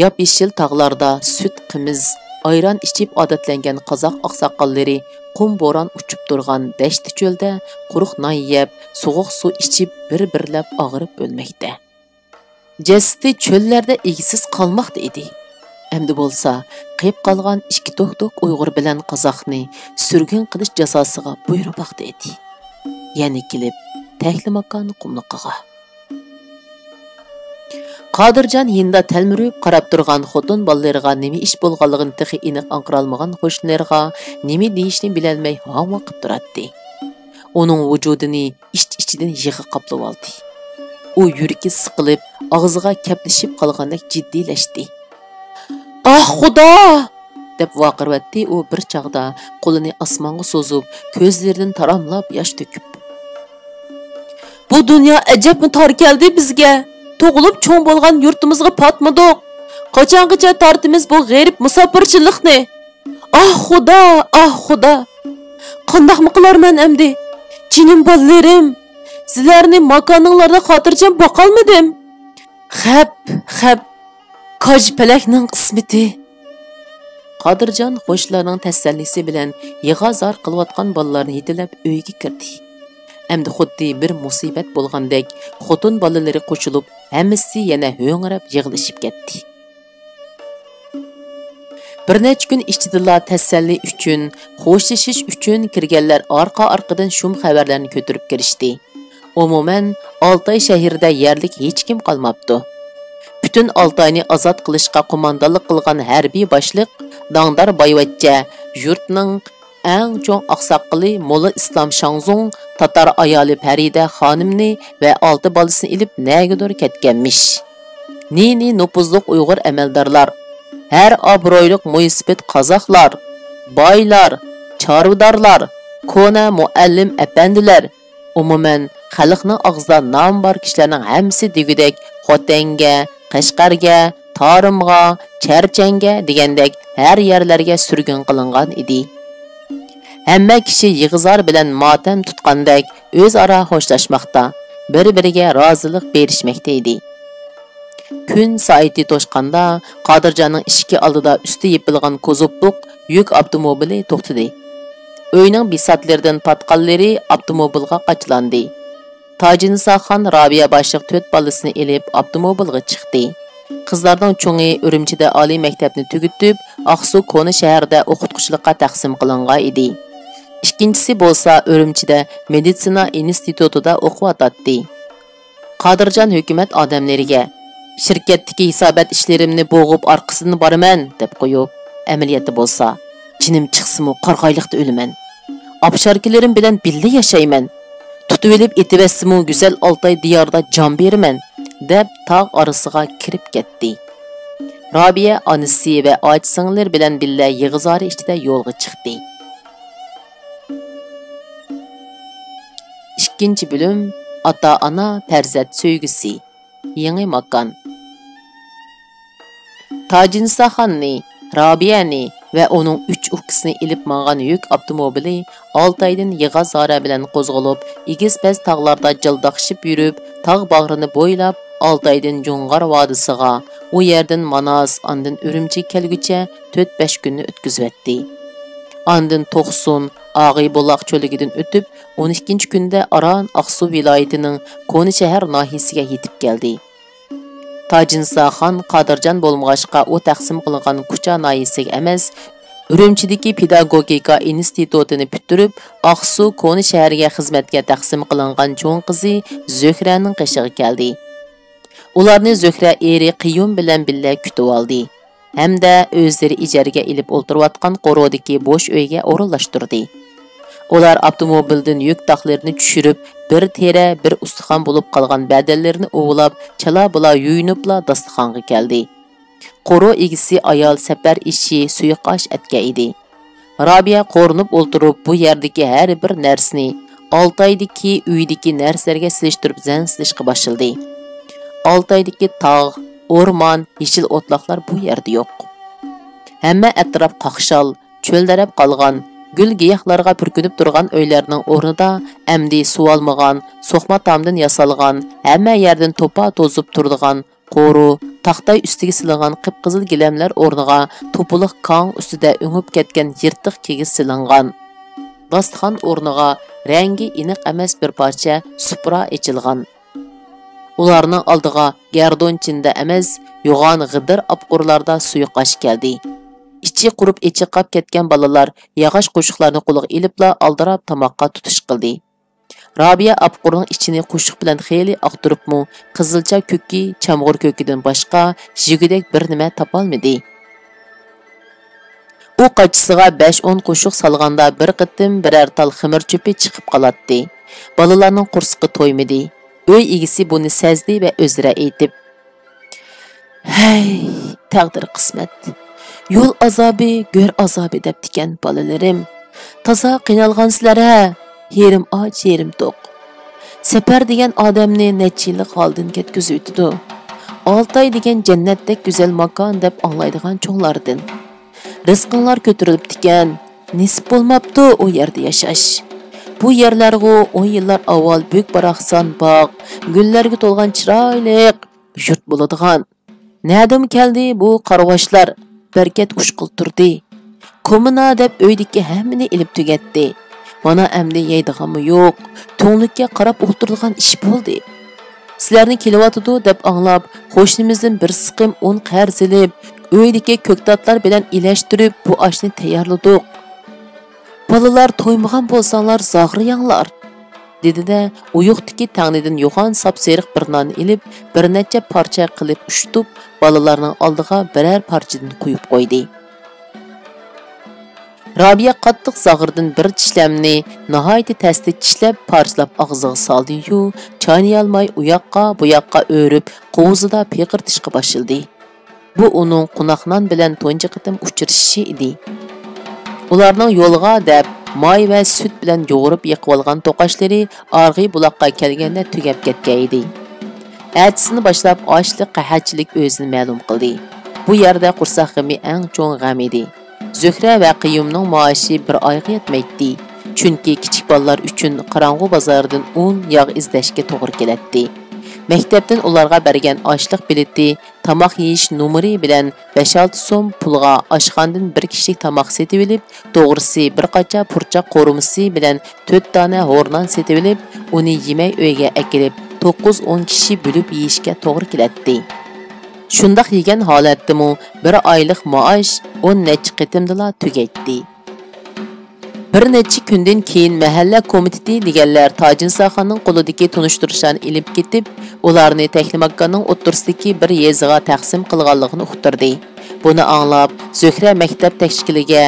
ياپيېشىل تاغلاردا سۈت، قىمىز، ئايران ئىچىپ ئادەتلەنگەن قازاق ئاقساقاللىرى قۇم بوران ئۇچۇپ تۇرغان دەشتى چۆلدە قۇرۇق نان يەپ، سوغۇق سۇ ئىچىپ، بىر-بىرلەپ ئاغرىپ ئۆلمەكتە. جەسىتى چۆللەردە ئىگىسىز قالماقتا ئىدى. ئەمدى بولسا قېيىپ قالغان ئىككى توك-توك ئۇيغۇر بىلەن قازاقنى سۈرگۈن قىلىش جازاسىغا بۇيرۇماقتا ئىدى. يەنە كېلىپ تەكلىماكان قۇملۇقىغا. قادىرجان يېنىدا تەلمۈرۈپ قاراپ تۇرغان خوتۇن بالىلىرىغا نېمە ئىش بولغانلىقىنى تېخى ئېنىق ئاڭقىرالمىغان قوشنىلىرىغا نېمە دېيىشنى بىلەلمەي ھاڭۋاقىپ تۇراتتى. ئۇنىڭ ۋۇجۇدىنى ئىچ-ئىچىدىن يىغا قاپلىۋالدى. ئۇ يۈرىكى سىقىلىپ، ئاغزىغا كەپلىشىپ قالغاندەك جىددىيلەشتى. «ئاھ، خۇدا!» دەپ ۋارقىرىۋەتتى ئۇ بىر چاغدا، قولىنى ئاسمانغا سوزۇپ، كۆزلىرىدىن تاراملاپ ياش تۆكۈپ. «بۇ دۇنيا ئەجەبمۇ تار كەلدى بىزگە! تۇغۇلۇپ چوڭ بولغان يۇرتىمىزغا پاتمىدۇق! قاچانغىچە تارتىمىز بۇ غېرىب مۇساپىرچىلىقنى؟ ئاھ، خۇدا! ئاھ، خۇدا! قانداقمۇ قىلارمەن ئەمدى؟ جېنىم بالىلىرىم! سىلەرنى ماكانىڭلاردا خاتىرجەم باقالمىدىم! خەپ، خەپ! كاج پەلەكنىڭ قىسمىتى!» قادىرجان خوشلارنىڭ تەسەللىسى بىلەن يىغا-زار قىلىۋاتقان بالىلارنى يېتىلەپ ئۆيگە كىردى. ئەمدى خۇددى بىر مۇسىبەت بولغاندەك خوتۇن بالىلىرى قوشۇلۇپ، ھەممىسى يەنە ھۆڭرەپ يىغلىشىپ كەتتى. بىر نەچچە كۈن ئىچىدىلا تەسەللى ئۈچۈن، خوشلىشىش ئۈچۈن كىرگەنلەر ئارقا-ئارقىدىن شۇم خەۋەرلەرنى كۆتۈرۈپ كىرىشتى. ئومۇمەن، ئالتاي شەھىرىدە يەرلىك ھېچكىم قالماپتۇ. پۈتۈن ئالتاينى ئازاد قىلىشقا قوماندانلىق قىلغان ھەربىي باشلىق داڭدار بايۋەچچە يۇرتنىڭ ئەڭ چوڭ ئاقساقىلى مولا ئىسلام شاڭزۇڭ تاتار ئايالى پەرىدە خانىمنى ۋە ئالتە بالىسىنى ئېلىپ نەگىدۇر كەتكەنمىش. نى-نى نوپۇزلۇق ئۇيغۇر ئەمەلدارلار، ھەر ئابرۇيلۇق مويسىپىت قازاقلار، بايلار، چارۋىدارلار، كونا مۇئەللىم ئەپەندىلەر، ئومۇمەن، خەلقنىڭ ئاغزىدا نامى بار كىشىلەرنىڭ ھەممىسى دېگۈدەك خوتەنگە، قەشقەرگە، تارىمغا، چەرچەنگە دېگەندەك ھەر يەرلەرگە سۈرگۈن قىلىنغان ئىدى. ھەممە كىشى يىغا-زار بىلەن ماتەم تۇتقاندەك ئۆزئارا خوشلاشماقتا، بىر-بىرىگە رازىلىق بېرىشمەكتە ئىدى. كۈن سائىتى توشقاندا، قادىرجاننىڭ ئىشىكى ئالدىدا ئۈستى يېپىلغان كوزۇپلۇق يۈك ئاپتوموبىلى توختىدى. ئۆينىڭ بىساتلىرىدىن پاتقانلىرى ئاپتوموبىلغا قاچىلاندى. تاجىنىساخان رابىيە باشلىق تۆت بالىسىنى ئېلىپ ئاپتوموبىلغا چىقتى. قىزلارنىڭ چوڭى ئۈرۈمچىدە ئالىي مەكتەپنى تۈگىتىپ، ئاقسۇ كونا شەھەردە ئوقۇتقۇچىلىققا تەقسىم قىلىنغان ئىدى. ئىككىنچىسى بولسا ئۈرۈمچىدە مېدىتسىنا ئىنستىتۇتىدا ئوقۇۋاتاتتى. قادىرجان ھۆكۈمەت ئادەملىرىگە، «شىركەتتىكى ھېسابات ئىشلىرىمنى بوغۇپ ئارقىسىدىن بارىمەن» دەپ قويۇپ، ئەمەلىيەتتە بولسا، «جېنىم چىقسىمۇ قارىغايلىقتا ئۆلىمەن. ئابشاركىلىرىم بىلەن بىللە ياشايمەن. تۇتۇۋېلىپ ئېتىۋەتسىمۇ گۈزەل ئالتاي دىيارىدا جان بېرىمەن» دەپ تاغ ئارىسىغا كىرىپ كەتتى. رابىيە ئانىسى ۋە ئاچا-سىڭىللىرى بىلەن بىللە يىغا-زارى ئىچىدە يولغا چىقتى. ئىككىنچى بۆلۈم. ئاتا-ئانا، پەرزەنت سۆيگۈسى. يېڭى ماكان. تاجىنىساخاننى، رابىيەنى ۋە ئۇنىڭ ئۈچ ئۇكىسىنى ئېلىپ ماڭغان يۈك ئاپتوموبىلى ئالتايدىن يىغا-زارە بىلەن قوزغىلىپ، ئېگىز-پەس تاغلاردا جالداقشىپ يۈرۈپ، تاغ باغرىنى بويلاپ، ئالتايدىن جۇڭغار ۋادىسىغا، ئۇ يەردىن ماناس، ئاندىن ئۈرۈمچى كەلگۈچە تۆت-بەش كۈننى ئۆتكۈزۈۋەتتى. ئاندىن توقسۇن، ئاغى بۇلاق چۆلىكىدىن ئۆتۈپ، ئون ئىككىنچى كۈندە ئاران ئاقسۇ ۋىلايىتىنىڭ كونا شەھەر ناھىيىسىگە يېتىپ كەلدى. تاجىنىساخان قادىرجان بولمىغاچقا، ئۇ تەقسىم قىلىنغان كۇچا ناھىيىسىگە ئەمەس، ئۈرۈمچىدىكى پېداگوگىكا ئىنستىتۇتىنى پۈتتۈرۈپ، ئاقسۇ كونا شەھەرگە خىزمەتكە تەقسىم قىلىنغان چوڭ قىزى زۆھرەنىڭ قېشىغا كەلدى. ئۇلارنى زۆھرە ئېرى قىيۇم بىلەن بىللە كۈتۈۋالدى. ھەمدە ئۆزلىرى ئىجارىگە ئېلىپ ئولتۇرۇۋاتقان قورۇدىكى بوش ئۆيگە ئورۇنلاشتۇردى. ئۇلار ئاپتوموبىلدىن يۈك تاقلىرىنى چۈشۈرۈپ، بىر تېرە، بىر ئۇستىخان بولۇپ قالغان بەدەنلىرىنى ئۇۋىلاپ، چالا-بۇلا يۇيۇنۇپلا داستىخانغا كەلدى. قورۇ ئىگىسى ئايال سەپەر ئېشى، سۇيۇقئاش ئەتكەن ئىدى. رابىيە قورۇنۇپ ئولتۇرۇپ، بۇ يەردىكى ھەر بىر نەرسىنى ئالتايدىكى ئۆيدىكى نەرسىلەرگە سېلىشتۇرۇپ زەن سېلىشقا باشلىدى. ئالتايدىكى تاغ، ئورمان، يېشىل ئوتلاقلار بۇ يەردە يوق. ھەممە ئەتراپ قاقشال، چۆلدەرەپ قالغان، گۈل-گىياھلارغا پۈركىنىپ تۇرغان ئۆيلەرنىڭ ئورنىدا ئەمدى سۇۋالمىغان، سوقما تامدىن ياسالغان، ھەممە يەردىن توپا توزۇپ تۇرىدىغان قورۇ، تاختاي ئۈستىگە سېلىنغان قىپقىزىل گىلەملەر ئورنىغا توپىلىق كاڭ ئۈستىدە ئۆڭۈپ كەتكەن يىرتىق كىگىز سېلىنغان. داستىخان ئورنىغا رەڭگى ئېنىق ئەمەس بىر پارچە سۇپرا ئېچىلغان. ئۇلارنىڭ ئالدىغا گەردۇنچىندا ئەمەس، يوغان غىدىر ئاپقۇرلاردا سۇيۇقئاش كەلدى. ئىچى قۇرۇپ ئېچىقاپ كەتكەن بالىلار ياغاچ قوشۇقلارنى قولىغا ئېلىپلا ئالدىراپ تاماققا تۇتۇش قىلدى. رابىيە ئاپقۇرنىڭ ئىچىنى قوشۇق بىلەن خېلى ئاقتۇرۇپمۇ، قىزىلچا كۆكى، چامغۇر كۆكىدىن باشقا يېگۈدەك بىر نېمە تاپالمىدى. ئۇ قاچىسىغا بەش-ئون قوشۇق سالغاندا بىر قېتىم بىرەر تال خېمىر چۆپى چىقىپ قالاتتى. بالىلارنىڭ قورسىقى تويمىدى. ئۆي ئىگىسى بۇنى سەزدى ۋە ئۆزرە ئېيتىپ، «ھەي، تەقدىر قىسمەت! يول ئازابى، گۆر ئازابى» دەپتىكەن بالىلىرىم. تازا قىينالغانسىلەر ھە، يېرىم ئاچ، يېرىم توق. سەپەر دېگەن ئادەمنى نەچچە يىللىق ھالدىن كەتكۈزۈۋېتىدۇ. ئالتاي دېگەن جەننەتتەك گۈزەل ماكان دەپ ئاڭلايدىغان چوڭلاردىن. رىزقىڭلار كۆتۈرۈلۈپتىكەن، نېسىپ بولماپتۇ ئۇ يەردە ياشاش. بۇ يەرلەرغۇ ئون يىللار ئاۋۋال بۆك-باراقسان باغ، گۈللەرگە تولغان چىرايلىق يۇرت بولىدىغان. نەدىن كەلدى بۇ قارىۋاشلار؟ بەرىكەت ئۇشقۇل تۇردى. كوممۇنا دەپ ئۆيدىكى ھەممىنى ئېلىپ تۈگەتتى. مانا ئەمدى يەيدىغانمۇ يوق، تۈڭلۈككە قاراپ ئولتۇرىدىغان ئىش بولدى. سىلەرنى كېلىۋاتىدۇ دەپ ئاڭلاپ، قوشنىمىزدىن بىر سىقىم ئۇن قەرز ئېلىپ، ئۆيدىكى كۆكتاتلار بىلەن ئىلەشتۈرۈپ، بۇ ئاشنى تەييارلىدۇق. بالىلار، تويمىغان بولساڭلار زاغرىياڭلار، دېدى-دە، ئويۇقتىكى تەڭنىدىن يوغان ساپسېرىق بىر ناننى ئېلىپ، بىر نەچچە پارچە قىلىپ ئۇشتۇپ، بالىلارنىڭ ئالدىغا بىرەر پارچىدىن قويۇپ قويدى. رابىيە قاتتىق زاغرىدىن بىر چىشلەمنى ناھايىتى تەستە چىشلەپ، پارچىلاپ ئاغزىغا سالدى-يۇ، چاينىيالماي ئۇياققا، بۇياققا ئۆرۈپ، قوۋۇزىدا پىقىرتىشقا باشلىدى. بۇ ئۇنىڭ قوناق نان بىلەن تۇنجى قېتىم ئۇچرىشىشى ئىدى. ئۇلارنىڭ يولغا دەپ ماي ۋە سۈت بىلەن يۇغۇرۇپ يېقىۋالغان توقاچلىرى ئارغى بۇلاققا كەلگەندە تۈگەپ كەتكەن ئىدى. ئەتىسىنى باشلاپ ئاشلىق، قەھەتچىلىك ئۆزىنى مەلۇم قىلدى. بۇ يەردە قورساق غېمى ئەڭ چوڭ غەم ئىدى. زۆھرە ۋە قېيۇمنىڭ مائاشى بىر ئايغا يەتمەيتتى. چۈنكى كىچىك بالىلار ئۈچۈن قاراڭغۇ بازاردىن ئۇن، ياغ ئىزدەشكە توغرا كېلەتتى. مەكتەپتىن ئۇلارغا بەرگەن ئاشلىق بېلىتى، تاماق يېيىش نومۇرى بىلەن بەش-ئالتە سوم پۇلغا ئاشخانىدىن بىر كىشىلىك تاماق سېتىۋېلىپ، توغرىسى بىر قاچا پۇرچاق قورۇمىسى بىلەن تۆت دانە ھورنان سېتىۋېلىپ، ئۇنى يېمەي ئۆيگە ئەكېلىپ، توققۇز-ئون كىشى بۆلۈپ يېيىشكە توغرا كېلەتتى. شۇنداق يېگەن ھالەتتىمۇ بىر ئايلىق مائاش ئون نەچچە قېتىمدىلا تۈگەيتتى. بىر نەچچە كۈندىن كېيىن مەھەللە كومىتېتى دېگەنلەر تاجىنساخاننىڭ قولىدىكى تونۇشتۇرۇشلارنى ئېلىپ كېتىپ، ئۇلارنى تەكلىماكاننىڭ ئوتتۇرىسىدىكى بىر يېزىغا تەقسىم قىلغانلىقىنى ئۇقتۇردى. بۇنى ئاڭلاپ، زۆھرە مەكتەپ تەكشىلىكىگە،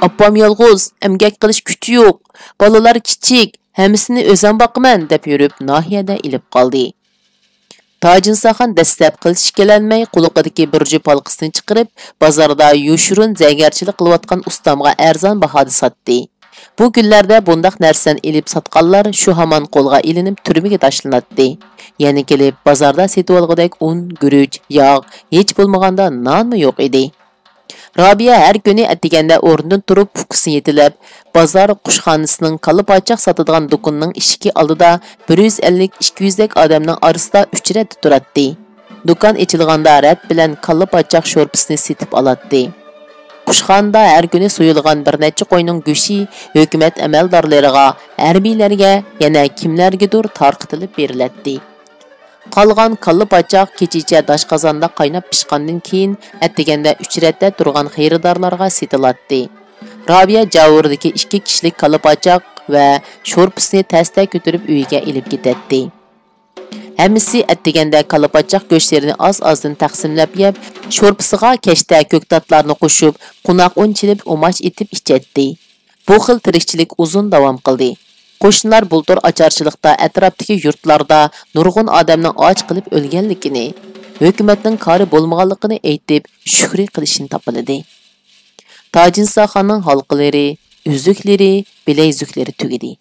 «ئاپام يالغۇز، ئەمگەك قىلىش كۈچى يوق، بالىلار كىچىك، ھەممىسىنى ئۆزۈم باقىمەن» دەپ يۈرۈپ، ناھىيەدە ئېلىپ قالدى. تاجىنساخان دەسلەپ قىلچە ئىككىلەنمەي قۇلىقىدىكى بىر جۈپ ھالقىسىنى چىقىرىپ، بازاردا يوشۇرۇن زەرگەرچىلىك قىلىۋاتقان ئۇستامغا ئەرزان باھادا ساتتى. بۇ كۈنلەردە بۇنداق نەرسىلەرنى ئېلىپ ساتقانلار شۇ ھامان قولغا ئېلىنىپ تۈرمىگە تاشلىناتتى. يەنە كېلىپ بازاردا سېتىۋالغۇدەك ئۇن، گۈرۈچ، ياغ، ھېچ بولمىغاندا نانمۇ يوق ئىدى. رابىيە ھەر كۈنى ئەتىگەندە ئورنىدىن تۇرۇپ، ئۇكىسىنى يېتىلەپ، بازار قۇشخانىسىنىڭ كاللا پاچاق ساتىدىغان دۇكىنىنىڭ ئىشىكى ئالدىدا بىر يۈز ئەللىك، ئىككى يۈزدەك ئادەمنىڭ ئارىسىدا ئۈچ رەتتە تۇراتتى. دۇكان ئېچىلغاندا رەت بىلەن كاللا پاچاق شورپىسىنى سېتىپ ئالاتتى. قۇشخانىدا ھەر كۈنى سويۇلغان بىر نەچچە قوينىڭ گۆشى ھۆكۈمەت ئەمەلدارلىرىغا، ھەربىيلەرگە، يەنە كىملەرگىدۇر تارقىتىلىپ بېرىلەتتى. قالغان كاللا پاچاق كېچىچە داشقازاندا قايناپ پىشقاندىن كېيىن، ئەتىگەندە ئۈچ رەتتە تۇرغان خېرىدارلارغا سېتىلاتتى. رابىيە جاۋۇردىكى ئىككى كىشىلىك كاللا پاچاق ۋە شورپىسىنى تەستە كۆتۈرۈپ ئۆيىگە ئېلىپ كېتەتتى. ھەممىسى ئەتىگەندە كالا پاچاق گۆشلىرىنى ئاز-ئازدىن تەقسىملەپ يەپ، شورپىسىغا كەشتە كۆكتاتلارنى قوشۇپ، قوناق ئۇن چېلىپ ئۇماچ ئېتىپ ئىچەتتى. بۇ خىل تىرىكچىلىك ئۇزۇن داۋام قىلدى. قوشنىلار بۇلتۇر ئاچارچىلىقتا ئەتراپتىكى يۇرتلاردا نۇرغۇن ئادەمنىڭ ئاچ قېلىپ ئۆلگەنلىكىنى، ھۆكۈمەتنىڭ كارى بولمىغانلىقىنى ئېيتىپ، شۈكرى قىلىشنى تاپىلىدى. تاجىنساخاننىڭ ھالقىلىرى، ئۈزۈكلىرى، بىلەيزۈكلىرى تۈگىدى.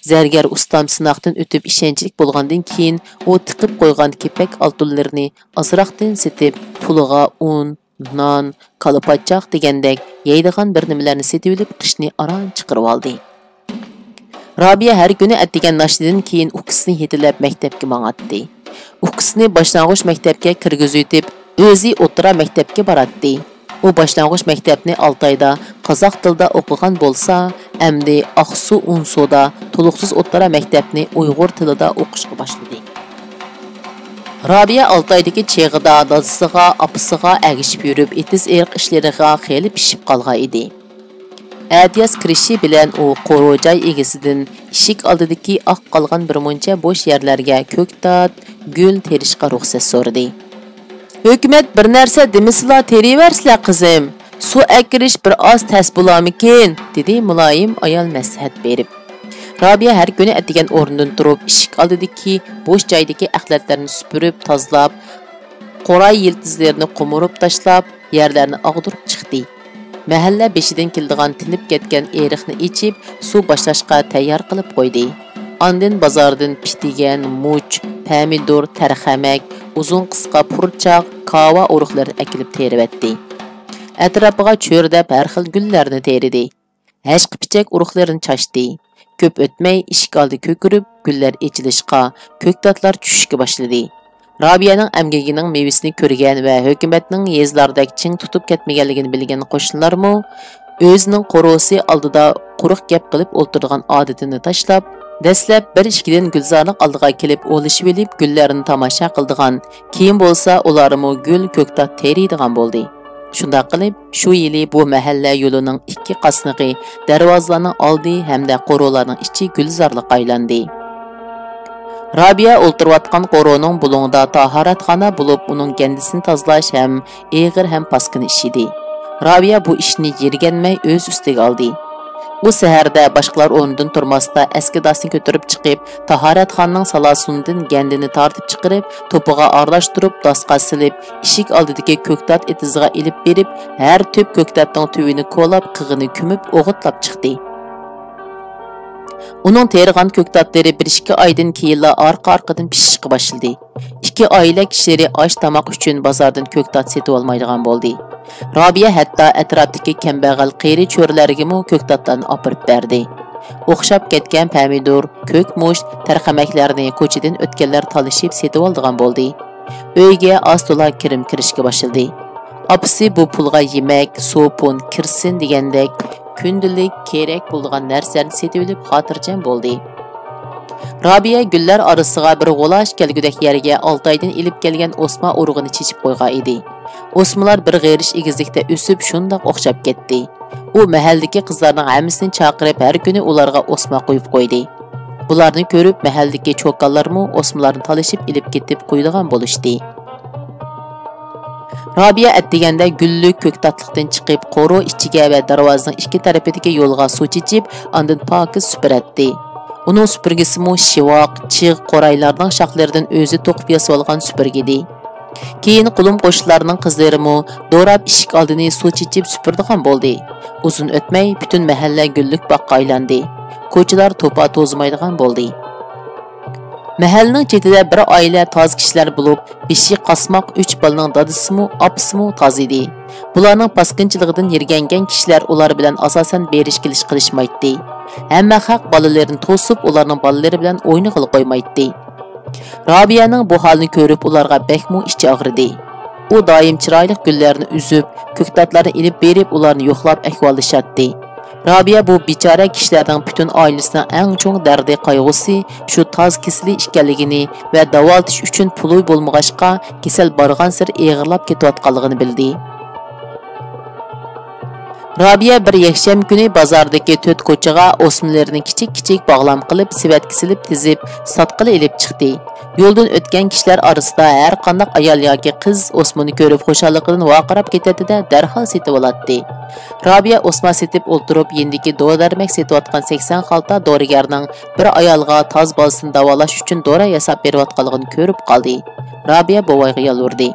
زەرگەر ئۇستام سىناقتىن ئۆتۈپ ئىشەنچلىك بولغاندىن كېيىن، ئۇ تىقىپ قويغان كېپەك ئالتۇنلىرىنى ئازراقتىن سېتىپ، پۇلىغا ئۇن، نان، كالا پاچاق دېگەندەك يەيدىغان بىر نېمىلەرنى سېتىۋېلىپ، قىشنى ئاران چىقىرىۋالدى. رابىيە ھەر كۈنى ئەتىگەن ناشتىدىن كېيىن ئۇكىسىنى يېتىلەپ مەكتەپكە ماڭاتتى. ئۇكىسىنى باشلانغۇچ مەكتەپكە كىرگۈزۈۋېتىپ، ئۆزى ئوتتۇرا مەكتەپكە باراتتى. ئۇ باشلانغۇچ مەكتەپنى ئالتايدا قازاق تىلىدا ئوقۇغان بولسا، ئەمدى ئاقسۇ ئۇنسۇدا تولۇقسىز ئوتتۇرا مەكتەپنى ئۇيغۇر تىلىدا ئوقۇشقا باشلىدى. رابىيە ئالتايدىكى چېغىدا دادىسىغا، ئاپىسىغا ئەگىشىپ يۈرۈپ، ئېتىز-ئېرىق ئىشلىرىغا خېلى پىشىپ قالغان ئىدى. ئەتىياز كىرىشى بىلەن ئۇ قورۇ جاي ئىگىسىدىن ئىشىك ئالدىدىكى ئاق قالغان بىر مۇنچە بوش يەرلەرگە كۆكتات، گۈل تېرىشقا رۇخسەت سورىدى. «ھۆكۈمەت بىر نەرسە دېمىسىلا، تېرىۋەرسىلە، قىزىم. سۇ ئەكىرىش بىر ئاز تەس بولامىكىن؟» دېدى مۇلايىم ئايال مەسلىھەت بېرىپ. رابىيە ھەر كۈنى ئەتىگەن ئورنىدىن تۇرۇپ، ئىشىك ئالدىدىكى بوش جايدىكى ئەخلەتلەرنى سۈپۈرۈپ، تازىلاپ، قوراي يىلتىزلىرىنى قومۇرۇپ تاشلاپ، يەرلەرنى ئاغدۇرۇپ چىقتى. مەھەللە بېشىدىن كېلىدىغان تىنىپ كەتكەن ئېرىقنى ئېچىپ، سۇ باشلاشقا تەييار قىلىپ قويدى. ئاندىن بازاردىن پىتىگەن، مۇچ، پەمىدۇر، تەرخەمەك، ئۇزۇن قىسقا پۇرچاق، كاۋا ئۇرۇقلىرىنى ئەكېلىپ تېرىۋەتتى. ئەتراپىغا چۆرىدەپ ھەر خىل گۈللەرنى تېرىدى. ھەشقىپىچەك ئۇرۇقلىرىنى چاچتى. كۆپ ئۆتمەي ئىشىك ئالدى كۆكىرىپ، گۈللەر ئېچىلىشقا، كۆكتاتلار چۈشۈشكە باشلىدى. رابىيەنىڭ ئەمگىكىنىڭ مېۋىسىنى كۆرگەن ۋە ھۆكۈمەتنىڭ يېزىلاردەك چىڭ تۇتۇپ كەتمىگەنلىكىنى بىلگەن قوشنىلارمۇ ئۆزىنىڭ قورۇسى ئالدىدا قۇرۇق گەپ قىلىپ ئولتۇرىدىغان ئادىتىنى تاشلاپ، دەسلەپ بىر-ئىككىدىن گۈلزارلىق ئالدىغا كېلىپ ئولىشىۋېلىپ گۈللەرنى تاماشا قىلىدىغان، كېيىن بولسا ئۇلارمۇ گۈل، كۆكتات تېرىيدىغان بولدى. شۇنداق قىلىپ، شۇ يىلى بۇ مەھەللە يولىنىڭ ئىككى قاسنىقى، دەرۋازىلارنىڭ ئالدى ھەمدە قورۇلارنىڭ ئىچى گۈلزارلىققا ئايلاندى. رابىيە ئولتۇرۇۋاتقان قورۇنىڭ بۇلۇڭىدا تاھارەتخانا بولۇپ، ئۇنىڭ گەندىسىنى تازىلاش ھەم ئېغىر ھەم پاسكىنا ئىش ئىدى. رابىيە بۇ ئىشنى يىرگەنمەي ئۆز ئۈستىگە ئالدى. ئۇ سەھەردە باشقىلار ئورنىدىن تۇرماستا، ئەسكى داسنى كۆتۈرۈپ چىقىپ، تاھارەتخانىنىڭ سالاسۇنىدىن گەندىنى تارتىپ چىقىرىپ، توپىغا ئارىلاشتۇرۇپ، داسقا سېلىپ، ئىشىك ئالدىدىكى كۆكتات ئېتىزىغا ئېلىپ بېرىپ، ھەر تۈپ كۆكتاتنىڭ تۈۋىنى كولاپ، قېغىنى كۆمۈپ، ئوغۇتلاپ چىقتى. ئۇنىڭ تېرىغان كۆكتاتلىرى بىر-ئىككى ئايدىن كېيىنلا ئارقا-ئارقىدىن پىشىشقا باشلىدى. ئىككى ئائىلە كىشىلىرى ئاش-تاماق ئۈچۈن بازاردىن كۆكتات سېتىۋالمايدىغان بولدى. رابىيە ھەتتا ئەتراپتىكى كەمبەغەل قېرى چۆرىلەرگىمۇ كۆكتاتلارنى ئاپىرىپ بەردى. ئوخشاپ كەتكەن پەمىدۇر، كۆك مۇچ، تەرخەمەكلەرنى كوچىدىن ئۆتكەنلەر تالىشىپ سېتىۋالىدىغان بولدى. ئۆيگە ئاز-تولا كىرىم كىرىشكە باشلىدى. ئاپىسى بۇ پۇلغا يېمەك، سوپۇن، كىرسىن دېگەندەك كۈندىلىك كېرەك بولىدىغان نەرسىلەرنى سېتىۋېلىپ خاتىرجەم بولدى. رابىيە گۈللەر ئارىسىغا بىر غۇلاچ كەلگۈدەك يەرگە ئالتايدىن ئېلىپ كەلگەن ئوسما ئۇرۇقىنى چېچىپ قويغان ئىدى. ئوسمىلار بىر غېرىش ئېگىزلىكتە ئۆسۈپ شۇنداق ئوخشاپ كەتتى. ئۇ مەھەللىدىكى قىزلارنىڭ ھەممىسىنى چاقىرىپ، ھەر كۈنى ئۇلارغا ئوسما قويۇپ قويدى. بۇلارنى كۆرۈپ، مەھەللىدىكى چوكانلارمۇ ئوسمىلارنى تالىشىپ ئېلىپ كېتىپ قويىدىغان بولۇشتى. رابىيە ئەتىگەندە گۈللۈك كۆكتاتلىقتىن چىقىپ، قورۇ ئىچىگە ۋە دەرۋازىنىڭ ئىككى تەرىپىدىكى يولغا سۇ چېچىپ، ئاندىن پاكىز سۈپۈرەتتى. ئۇنىڭ سۈپۈرگىسىمۇ شىۋاق، چىغ، قورايلارنىڭ شاخلىرىدىن ئۆزى توقۇپ ياسىۋالغان سۈپۈرگە ئىدى. كېيىن قولۇم-قوشنىلارنىڭ قىزلىرىمۇ دوراپ ئىشىك ئالدىنى سۇ چېچىپ سۈپۈرىدىغان بولدى. ئۇزۇن ئۆتمەي، پۈتۈن مەھەللە گۈللۈك باغقا ئايلاندى. كوچىلار توپا توزۇمايدىغان بولدى. مەھەللىنىڭ چېتىدە بىر ئائىلە تازا كىشىلەر بولۇپ، بېشى قاسماق ئۈچ بالىنىڭ دادىسىمۇ، ئاپىسىمۇ تازا ئىدى. بۇلارنىڭ پاسكىنچىلىقىدىن يىرگەنگەن كىشىلەر ئۇلار بىلەن ئاساسەن بېرىش-كېلىش قىلىشمايتتى. ھەممە خەق بالىلىرىنى توسۇپ، ئۇلارنىڭ بالىلىرى بىلەن ئوينىغىلى قويمايتتى. رابىيەنىڭ بۇ ھالىنى كۆرۈپ، ئۇلارغا بەكمۇ ئىچى ئاغرىدى. ئۇ دائىم چىرايلىق گۈللەرنى ئۈزۈپ، كۆكتاتلارنى ئېلىپ بېرىپ، ئۇلارنى يوقلاپ ئەھۋاللىشاتتى. رابىيە بۇ بىچارە كىشىلەرنىڭ پۈتۈن ئائىلىسىنىڭ ئەڭ چوڭ دەردى، قايغۇسى شۇ تاز كېسىلى ئىكەنلىكىنى ۋە داۋالىتىش ئۈچۈن پۇلى بولمىغاچقا، كېسەل بارغانسېرى ئېغىرلاپ كېتىۋاتقانلىقىنى بىلدى. رابىيە بىر يەكشەنبە كۈنى بازاردىكى تۆت كوچىغا ئوسمىلىرىنى كىچىك-كىچىك باغلام قىلىپ، سېۋەتكە سېلىپ تىزىپ، ساتقىلى ئېلىپ چىقتى. يولدىن ئۆتكەن كىشىلەر ئارىسىدا ھەر قانداق ئايال ياكى قىز ئوسمىنى كۆرۈپ خۇشاللىقىدىن ۋارقىراپ كېتەتتى-دە، دەرھال سېتىۋالاتتى. رابىيە ئوسما سېتىپ ئولتۇرۇپ، يېنىدىكى دورا-دەرمەك سېتىۋاتقان سەكسەن خالتا دورىگەرنىڭ بىر ئايالغا تاز بالىسىنى داۋالاش ئۈچۈن دورا ياساپ بېرىۋاتقانلىقىنى كۆرۈپ قالدى. رابىيە بوۋايغا يالۋۇردى.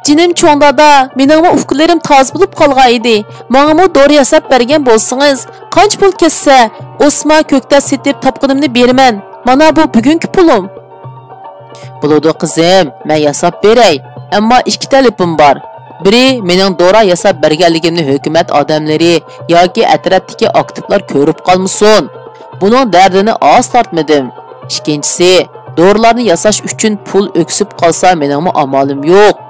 جېنىم چوڭ دادا، مېنىڭمۇ ئۇكىلىرىم تاز بولۇپ قالغان ئىدى. ماڭىمۇ دورا ياساپ بەرگەن بولسىڭىز، قانچە پۇل كەتسە، ئوسما كۆكتات سېتىپ تاپقىنىمنى بېرىمەن. مانا بۇ بۈگۈنكى پۇلۇم. بولىدۇ قىزىم، مەن ياساپ بېرەي. ئەمما ئىككى تەلىپىم بار. بىرى، مېنىڭ دورا ياساپ بەرگەنلىكىمنى ھۆكۈمەت ئادەملىرى ياكى ئەتراپتىكى ئاكتىپلار كۆرۈپ قالمىسۇن. بۇنىڭ دەردىنى ئاز تارتمىدىم. ئىككىنچىسى، دورىلارنى ياساش ئۈچۈن پۇل ئۆكسۈپ قالسا، مېنىڭمۇ ئامالىم يوق،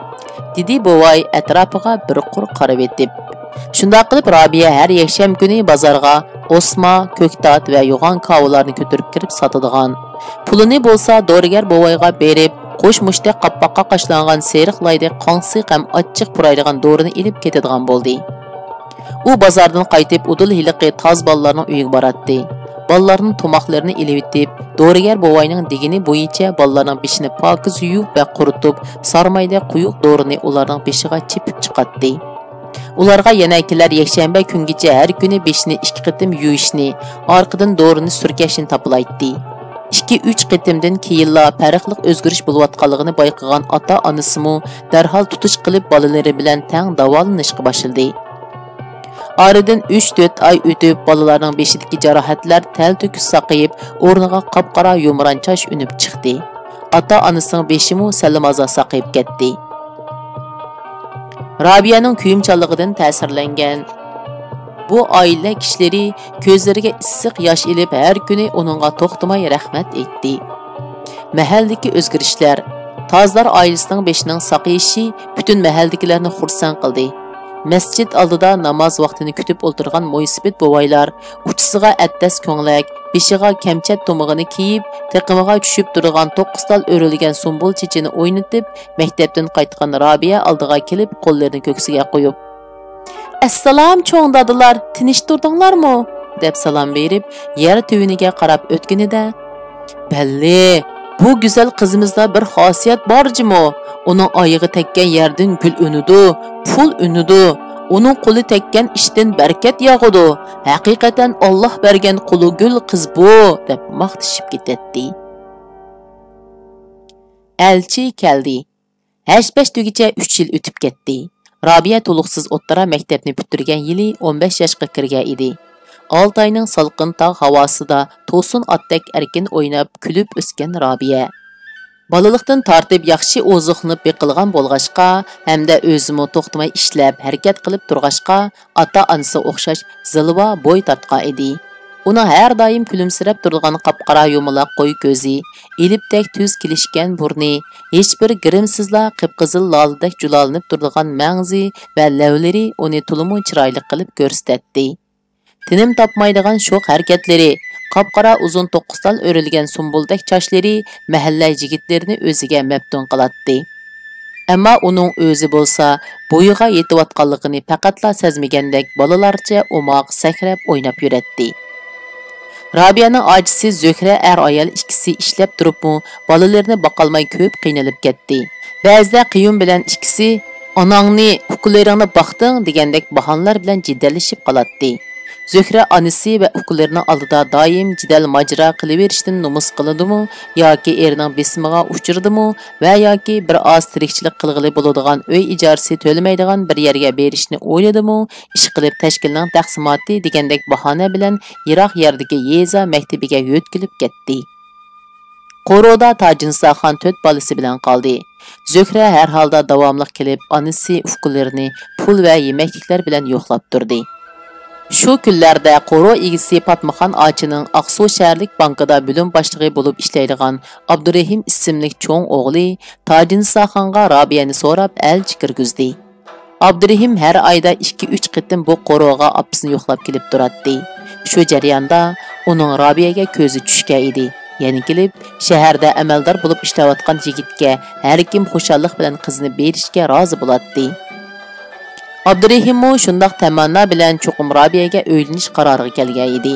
دېدى بوۋاي ئەتراپىغا بىر قۇر قارىۋېتىپ. شۇنداق قىلىپ، رابىيە ھەر يەكشەنبە كۈنى بازارغا ئوسما، كۆكتات ۋە يوغان كاۋىلارنى كۆتۈرۈپ كىرىپ ساتىدىغان. پۇلىنى بولسا دورىگەر بوۋايغا بېرىپ، قوش مۇشتەك قاپاققا قاچىلانغان سېرىق لايدەك قاڭسىق ھەم ئاچچىق پۇرايدىغان دورىنى ئېلىپ كېتىدىغان بولدى. ئۇ بازاردىن قايتىپ، ئۇدۇل ھېلىقى تاز بالىلارنىڭ ئۆيىگە باراتتى. بالىلارنىڭ تاماقلىرىنى ئېلىۋېتىپ، دورىگەر بوۋاينىڭ دېگىنى بويىچە بالىلارنىڭ بېشىنى پاكىز يۇيۇپ ۋە قۇرۇتۇپ، سارمايدەك قويۇق دورىنى ئۇلارنىڭ بېشىغا چېپىپ چىقاتتى. ئۇلارغا يەنە كېلەر يەكشەنبە كۈنگىچە ھەر كۈنى بېشىنى ئىككى قېتىم يۇيۇشنى، ئارقىدىن دورىنى سۈركەشنى تاپىلايتتى. ئىككى-ئۈچ قېتىمدىن كېيىنلا پەرقلىق ئۆزگىرىش بولۇۋاتقانلىقىنى بايقىغان ئاتا-ئانىسىمۇ دەرھال تۇتۇش قىلىپ، بالىلىرى بىلەن تەڭ داۋالىنىشقا باشلىدى. ئارىدىن ئۈچ-تۆت ئاي ئۆتۈپ، بالىلارنىڭ بېشىدىكى جاراھەتلەر تەلتۆكۈس ساقىيىپ، ئورنىغا قاپقارا يۇمران چاچ ئۈنۈپ چىقتى. ئاتا-ئانىسىنىڭ بېشىمۇ سەللىمازا ساقىيىپ كەتتى. رابىيەنىڭ كۆيۈمچانلىقىدىن تەسىرلەنگەن بۇ ئائىلە كىشىلىرى كۆزلىرىگە ئىسسىق ياش ئېلىپ، ھەر كۈنى ئۇنىڭغا توختىماي رەھمەت ئېيتتى. مەھەللىدىكى ئۆزگىرىشلەر. تازىلار ئائىلىسىنىڭ بېشىنىڭ ساقىيىشى پۈتۈن مەھەللىدىكىلەرنى خۇرسەن قىلدى. مەسچىت ئالدىدا ناماز ۋاقتىنى كۈتۈپ ئولتۇرغان مويسىپىت بوۋايلار ئۇچىسىغا ئەتلەس كۆڭلەك، بېشىغا كەمچەت تۇمىقىنى كىيىپ، تېقىمىغا چۈشۈپ تۇرىدىغان توققۇز تال ئۆرۈلگەن سۇمبۇل چېچىنى ئوينىتىپ، مەكتەپتىن قايتقان رابىيە ئالدىغا كېلىپ، قوللىرىنى كۆكسىگە قويۇپ، «ئەسسالام، چوڭ دادىلار، تىنچ تۇردۇڭلارمۇ؟» دەپ سالام بېرىپ، يەر تۆۋىنىگە قاراپ ئۆتكىنىدە، «بەللى، بۇ گۈزەل قىزىمىزدا بىر خاسىيەت بار جۇمۇ. ئۇنىڭ ئايىغى تەگكەن يەردىن گۈل ئۈنىدۇ، پۇل ئۈنىدۇ. ئۇنىڭ قولى تەگكەن ئىشتىن بەرىكەت ياغىدۇ. ھەقىقەتەن ئاللاھ بەرگەن قۇلۇ گۈل قىز بۇ» دەپ ماختىشىپ كېتەتتى. ئەلچى كەلدى. ھەش-پەش دېگۈچە ئۈچ يىل ئۆتۈپ كەتتى. رابىيە تولۇقسىز ئوتتۇرا مەكتەپنى پۈتتۈرگەن يىلى ئون بەش ياشقا كىرگەن ئىدى. ئالتاينىڭ سالقىن تاغ ھاۋاسىدا توسۇن ئاتتەك ئەركىن ئويناپ، كۈلۈپ ئۆسكەن رابىيە. بالىلىقتىن تارتىپ ياخشى ئوزۇقلىنىپ بېقىلغان بولغاچقا، ھەمدە ئۆزىمۇ توختىماي ئىشلەپ، ھەرىكەت قىلىپ تۇرغاچقا، ئاتا-ئانىسىغا ئوخشاش زىلۋا بوي تارتقان ئىدى. ئۇنىڭ ھەر دائىم كۈلۈمسىرەپ تۇرىدىغان قاپقارا يۇمىلاق قوي كۆزى، ئېلىپتەك تۈز كېلىشكەن بۇرنى، ھېچبىر گىرىمسىزلا قىپقىزىل لالىدەك جۇلالىنىپ تۇرىدىغان مەڭزى ۋە لەۋلىرى ئۇنى تولىمۇ چىرايلىق قىلىپ كۆرسىتەتتى. تىنىم تاپمايدىغان شوخ ھەرىكەتلىرى، قاپقارا ئۇزۇن توققۇز تال ئۆرۈلگەن سۇمبۇلدەك چاچلىرى مەھەللە يىگىتلىرىنى ئۆزىگە مەپتۇن قىلاتتى. ئەمما ئۇنىڭ ئۆزى بولسا بويىغا يېتىۋاتقانلىقىنى پەقەتلا سەزمىگەندەك بالىلارچە ئوماق سەكرەپ ئويناپ يۈرەتتى. رابىيەنىڭ ئاچىسى زۆھرە ئەر-ئايال ئىككىسى ئىشلەپ تۇرۇپمۇ بالىلىرىنى باقالماي كۆپ قىينىلىپ كەتتى. بەزىدە قېيۇم بىلەن ئىككىسى «ئاناڭنى، ئۇكىلىرىڭنى باقتىڭ» دېگەندەك باھانىلەر بىلەن جېدەللىشىپ قالاتتى. زۆھرە ئانىسى ۋە ئۇكىلىرىنىڭ ئالدىدا دائىم جېدەل-ماجىرا قىلىۋېرىشتىن نومۇس قىلىدىمۇ ياكى ئېرىنىڭ بېسىمىغا ئۇچرىدىمۇ ۋە ياكى بىر ئاز تىرىكچىلىك قىلغىلى بولىدىغان ئۆي ئىجارىسى تۆلىمەيدىغان بىر يەرگە بېرىشنى ئويلىدىمۇ، ئىشقىلىپ تەشكىلنىڭ تەقسىماتى دېگەندەك باھانە بىلەن يىراق يەردىكى يېزا مەكتىپىگە يۆتكىلىپ كەتتى. قورۇدا تاجىنساخان تۆت بالىسى بىلەن قالدى. زۆھرە ھەر ھالدا داۋاملىق كېلىپ، ئانىسى، ئۇكىلىرىنى پۇل ۋە يېمەكلىكلەر بىلەن يوقلاپ تۇردى. شۇ كۈنلەردە قورۇ ئىگىسى پاتمىخان ئاچىنىڭ ئاقسۇ شەھەرلىك بانكىدا بۆلۈم باشلىقى بولۇپ ئىشلەيدىغان ئابدۇرېھىم ئىسىملىك چوڭ ئوغلى تاجىنساخانغا رابىيەنى سوراپ ئەلچى كىرگۈزدى. ئابدۇرېھىم ھەر ئايدا ئىككى-ئۈچ قېتىم بۇ قورۇغا ئاپىسىنى يوقلاپ كېلىپ تۇراتتى. شۇ جەرياندا ئۇنىڭ رابىيەگە كۆزى چۈشكەن ئىدى. يەنە كېلىپ، شەھەردە ئەمەلدار بولۇپ ئىشلەۋاتقان يىگىتكە ھەركىم خۇشاللىق بىلەن قىزىنى بېرىشكە رازى بولاتتى. ئابدۇرېھىممۇ شۇنداق تەمەننا بىلەن چوقۇم رابىيەگە ئۆيلىنىش قارارىغا كەلگەن ئىدى.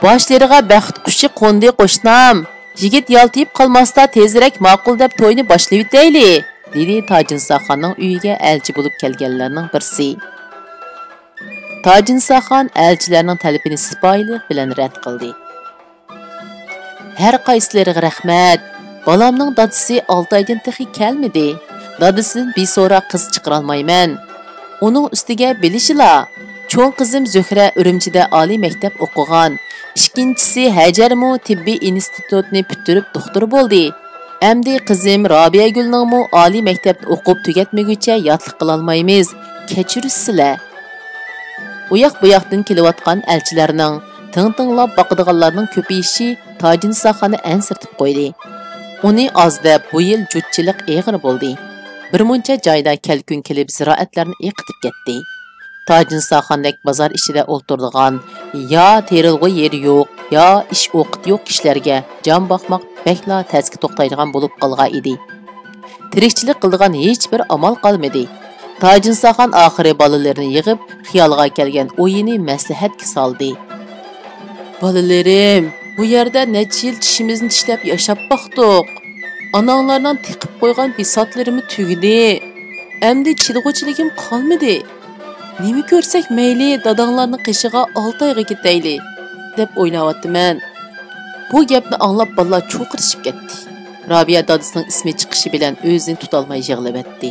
«باشلىرىغا بەخت قۇشى قوندى، قوشنام. يىگىت يالتىيىپ قالماستا تېزرەك ماقۇل دەپ توينى باشلىۋېتەيلى»، دېدى تاجىنساخاننىڭ ئۆيىگە ئەلچى بولۇپ كەلگەنلەرنىڭ بىرسى. تاجىنساخان ئەلچىلەرنىڭ تەلىپىنى سىپايىلىق بىلەن رەت قىلدى. «ھەر قايسىلىرىغا رەھمەت. بالامنىڭ دادىسى ئالتايدىن تېخى كەلمىدى. دادىسىدىن بىسوراق قىز چىقىرالمايمەن. ئۇنىڭ ئۈستىگە بىلىشىلا، چوڭ قىزىم زۆھرە ئۈرۈمچىدە ئالىي مەكتەپ ئوقۇغان. ئىككىنچىسى ھەجەرمۇ تېببىي ئىنستىتۇتنى پۈتتۈرۈپ دوختۇر بولدى. ئەمدى قىزىم رابىيەگۈلنىڭمۇ ئالىي مەكتەپنى ئوقۇپ تۈگەتمىگۈچە ياتلىق قىلالمايمىز. كەچۈرۈشسىلە.» ئۇياق-بۇياقتىن كېلىۋاتقان ئەلچىلەرنىڭ، تىڭ-تىڭلاپ باقىدىغانلارنىڭ كۆپىيىشى تاجىنساخاننى ئەنسىرىتىپ قويدى. ئۇنى ئاز دەپ، بۇ يىل جۇتچىلىق ئېغىر بولدى. بىر مۇنچە جايدا كەلكۈن كېلىپ، زىرائەتلەرنى ئېقىتىپ كەتتى. تاجىنساخاندەك بازار ئىچىدە ئولتۇرىدىغان، يا تېرىلغۇ يېرى يوق، يا ئىش ۋاقتى يوق كىشىلەرگە جان باقماق بەكلا تەسكە توختايدىغان بولۇپ قالغان ئىدى. تىرىكچىلىك قىلىدىغان ھېچبىر ئامال قالمىدى. تاجىنساخان ئاخىرى بالىلىرىنى يىغىپ، خىيالىغا كەلگەن ئويىنى مەسلىھەتكە سالدى. «بالىلىرىم، بۇ يەردە نەچچە يىل چىشىمىزنى چىشلەپ ياشاپ باقتۇق. ئاناڭلارنىڭ تىقىپ قويغان بىساتلىرىمۇ تۈگىدى. ئەمدى چىدىغۇچىلىكىم قالمىدى. نېمە كۆرسەك مەيلى، داداڭلارنىڭ قېشىغا ئالتايغا كېتەيلى، دەپ ئويلاۋاتىمەن.» بۇ گەپنى ئاڭلاپ بالىلار چۇرقىرىشىپ كەتتى. رابىيە دادىسىنىڭ ئىسمى چىقىشى بىلەن ئۆزىنى تۇتالماي يىغلىۋەتتى.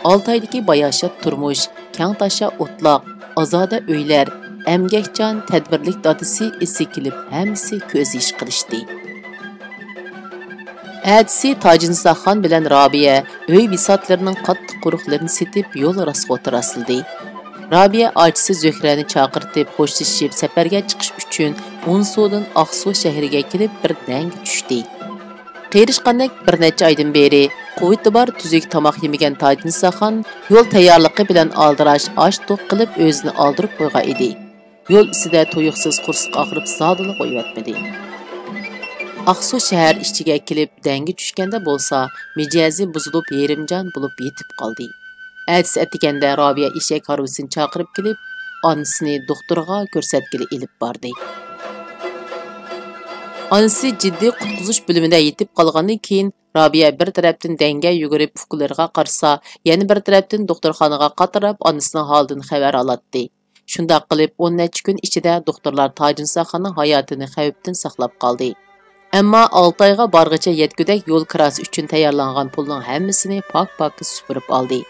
ئالتايدىكى باياشات تۇرمۇش، كەڭ تاشا ئوتلاق، ئازادە ئۆيلەر، ئەمگەكچان، تەدبىرلىك دادىسى ئېسىگە كېلىپ ھەممىسى كۆز يېشى قىلىشتى. ئەتىسى تاجىنساخان بىلەن رابىيە ئۆي بىساتلىرىنىڭ قاتتىق قۇرۇقلىرىنى سېتىپ يول راسخوتى راسلىدى. رابىيە ئاچىسى زۆھرەنى چاقىرتىپ خوشلىشىپ سەپەرگە چىقىش ئۈچۈن ئونسۇدىن ئاقسۇ شەھىرىگە كېلىپ بىر دەڭگە چۈشتى. قېرىشقاندەك بىر نەچچە ئايدىن بېرى قۇۋۋىتى بار تۈزۈك تاماق يېمىگەن تاجىنساخان يول تەييارلىقى بىلەن ئالدىراش ئاش توق قىلىپ ئۆزىنى ئالدۇرۇپ قويغان ئىدى. يول ئۈستىدە تۇيۇقسىز قورسىقى ئاغرىپ زادىلا قويۇۋەتمىدى. ئاقسۇ شەھەر ئىچىگە كېلىپ دەڭگە چۈشكەندە بولسا مىجەزى بۇزۇلۇپ يېرىمجان بولۇپ يېتىپ قالدى. ئەتىسى ئەتىگەندە رابىيە ئېشەك ھارۋىسىنى چاقىرىپ كېلىپ، ئانىسىنى دوختۇرغا كۆرسەتكىلى ئېلىپ باردى. ئانىسى جىددىي قۇتقۇزۇش بۆلۈمىدە يېتىپ قالغاندىن كېيىن، رابىيە بىر تەرەپتىن دەڭگە يۈگۈرۈپ ئۇكىلىرىغا قارىسا، يەنە بىر تەرەپتىن دوختۇرخانىغا قاتراپ ئانىسىنىڭ ھالىدىن خەۋەر ئالاتتى. شۇنداق قىلىپ، ئون نەچچە كۈن ئىچىدە دوختۇرلار تاجىنساخاننىڭ ھاياتىنى خەۋپتىن ساقلاپ قالدى. ئەمما ئالتايغا بارغىچە يەتكۈدەك يول كىراسى ئۈچۈن تەييارلانغان پۇلنىڭ ھەممىسىنى پاك-پاكىز سۈپۈرۈپ ئالدى.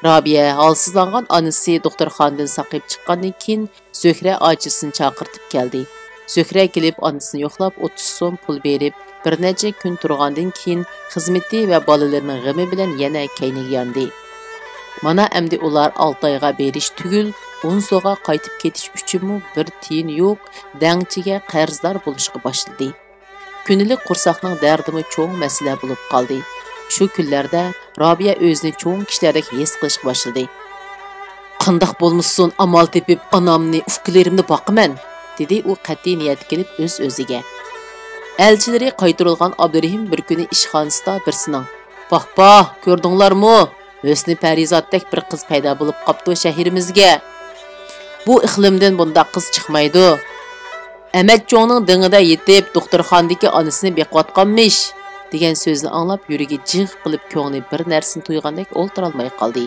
رابىيە ھالسىزلانغان ئانىسى دوختۇرخانىدىن ساقىيىپ چىققاندىن كېيىن، زۆھرە ئاچىسىنى چاقىرتىپ كەلدى. زۆھرە كېلىپ، ئانىسىنى يوقلاپ، ئوتتۇز سوم پۇل بېرىپ، بىر نەچچە كۈن تۇرغاندىن كېيىن، خىزمىتى ۋە بالىلىرىنىڭ غېمى بىلەن يەنە كەينىگە ياندى. مانا ئەمدى ئۇلار ئالتايغا بېرىش تۈگۈل، ئونسۇغا قايتىپ كېتىش ئۈچۈنمۇ بىر تىيىنى يوق دەڭچىگە قەرزدار بولۇشقا باشلىدى. كۈندىلىك قورساقنىڭ دەردىمۇ چوڭ مەسىلە بولۇپ قالدى. شۇ كۈنلەردە رابىيە ئۆزىنى چوڭ كىشىلەردەك ھېس قىلىشقا باشلىدى. «قانداق بولمىسۇن، ئامال تېپىپ ئانامنى، ئۇكىلىرىمنى باقىمەن»، دېدى ئۇ قەتئىي نىيەتكە كېلىپ ئۆز-ئۆزىگە. ئەلچىلىرى قايتۇرۇلغان ئابدۇرېھىم بىر كۈنى ئىشخانىسىدا بىرسىنىڭ، «پاھ، پاھ، كۆردۈڭلارمۇ؟ ھۆسنى پەرىزاتتەك بىر قىز پەيدا بولۇپ قاپتۇ شەھىرىمىزگە. بۇ ئىقلىمدىن بۇنداق قىز چىقمايدۇ. ئەمەت چوڭنىڭ دېڭىدە يېتىپ، دوختۇرخانىدىكى ئانىسىنى بېقىۋاتقانمىش» دېگەن سۆزنى ئاڭلاپ، يۈرىكى جىغ قىلىپ، كۆڭلى بىر نەرسىنى تۇيغاندەك ئولتۇرالماي قالدى.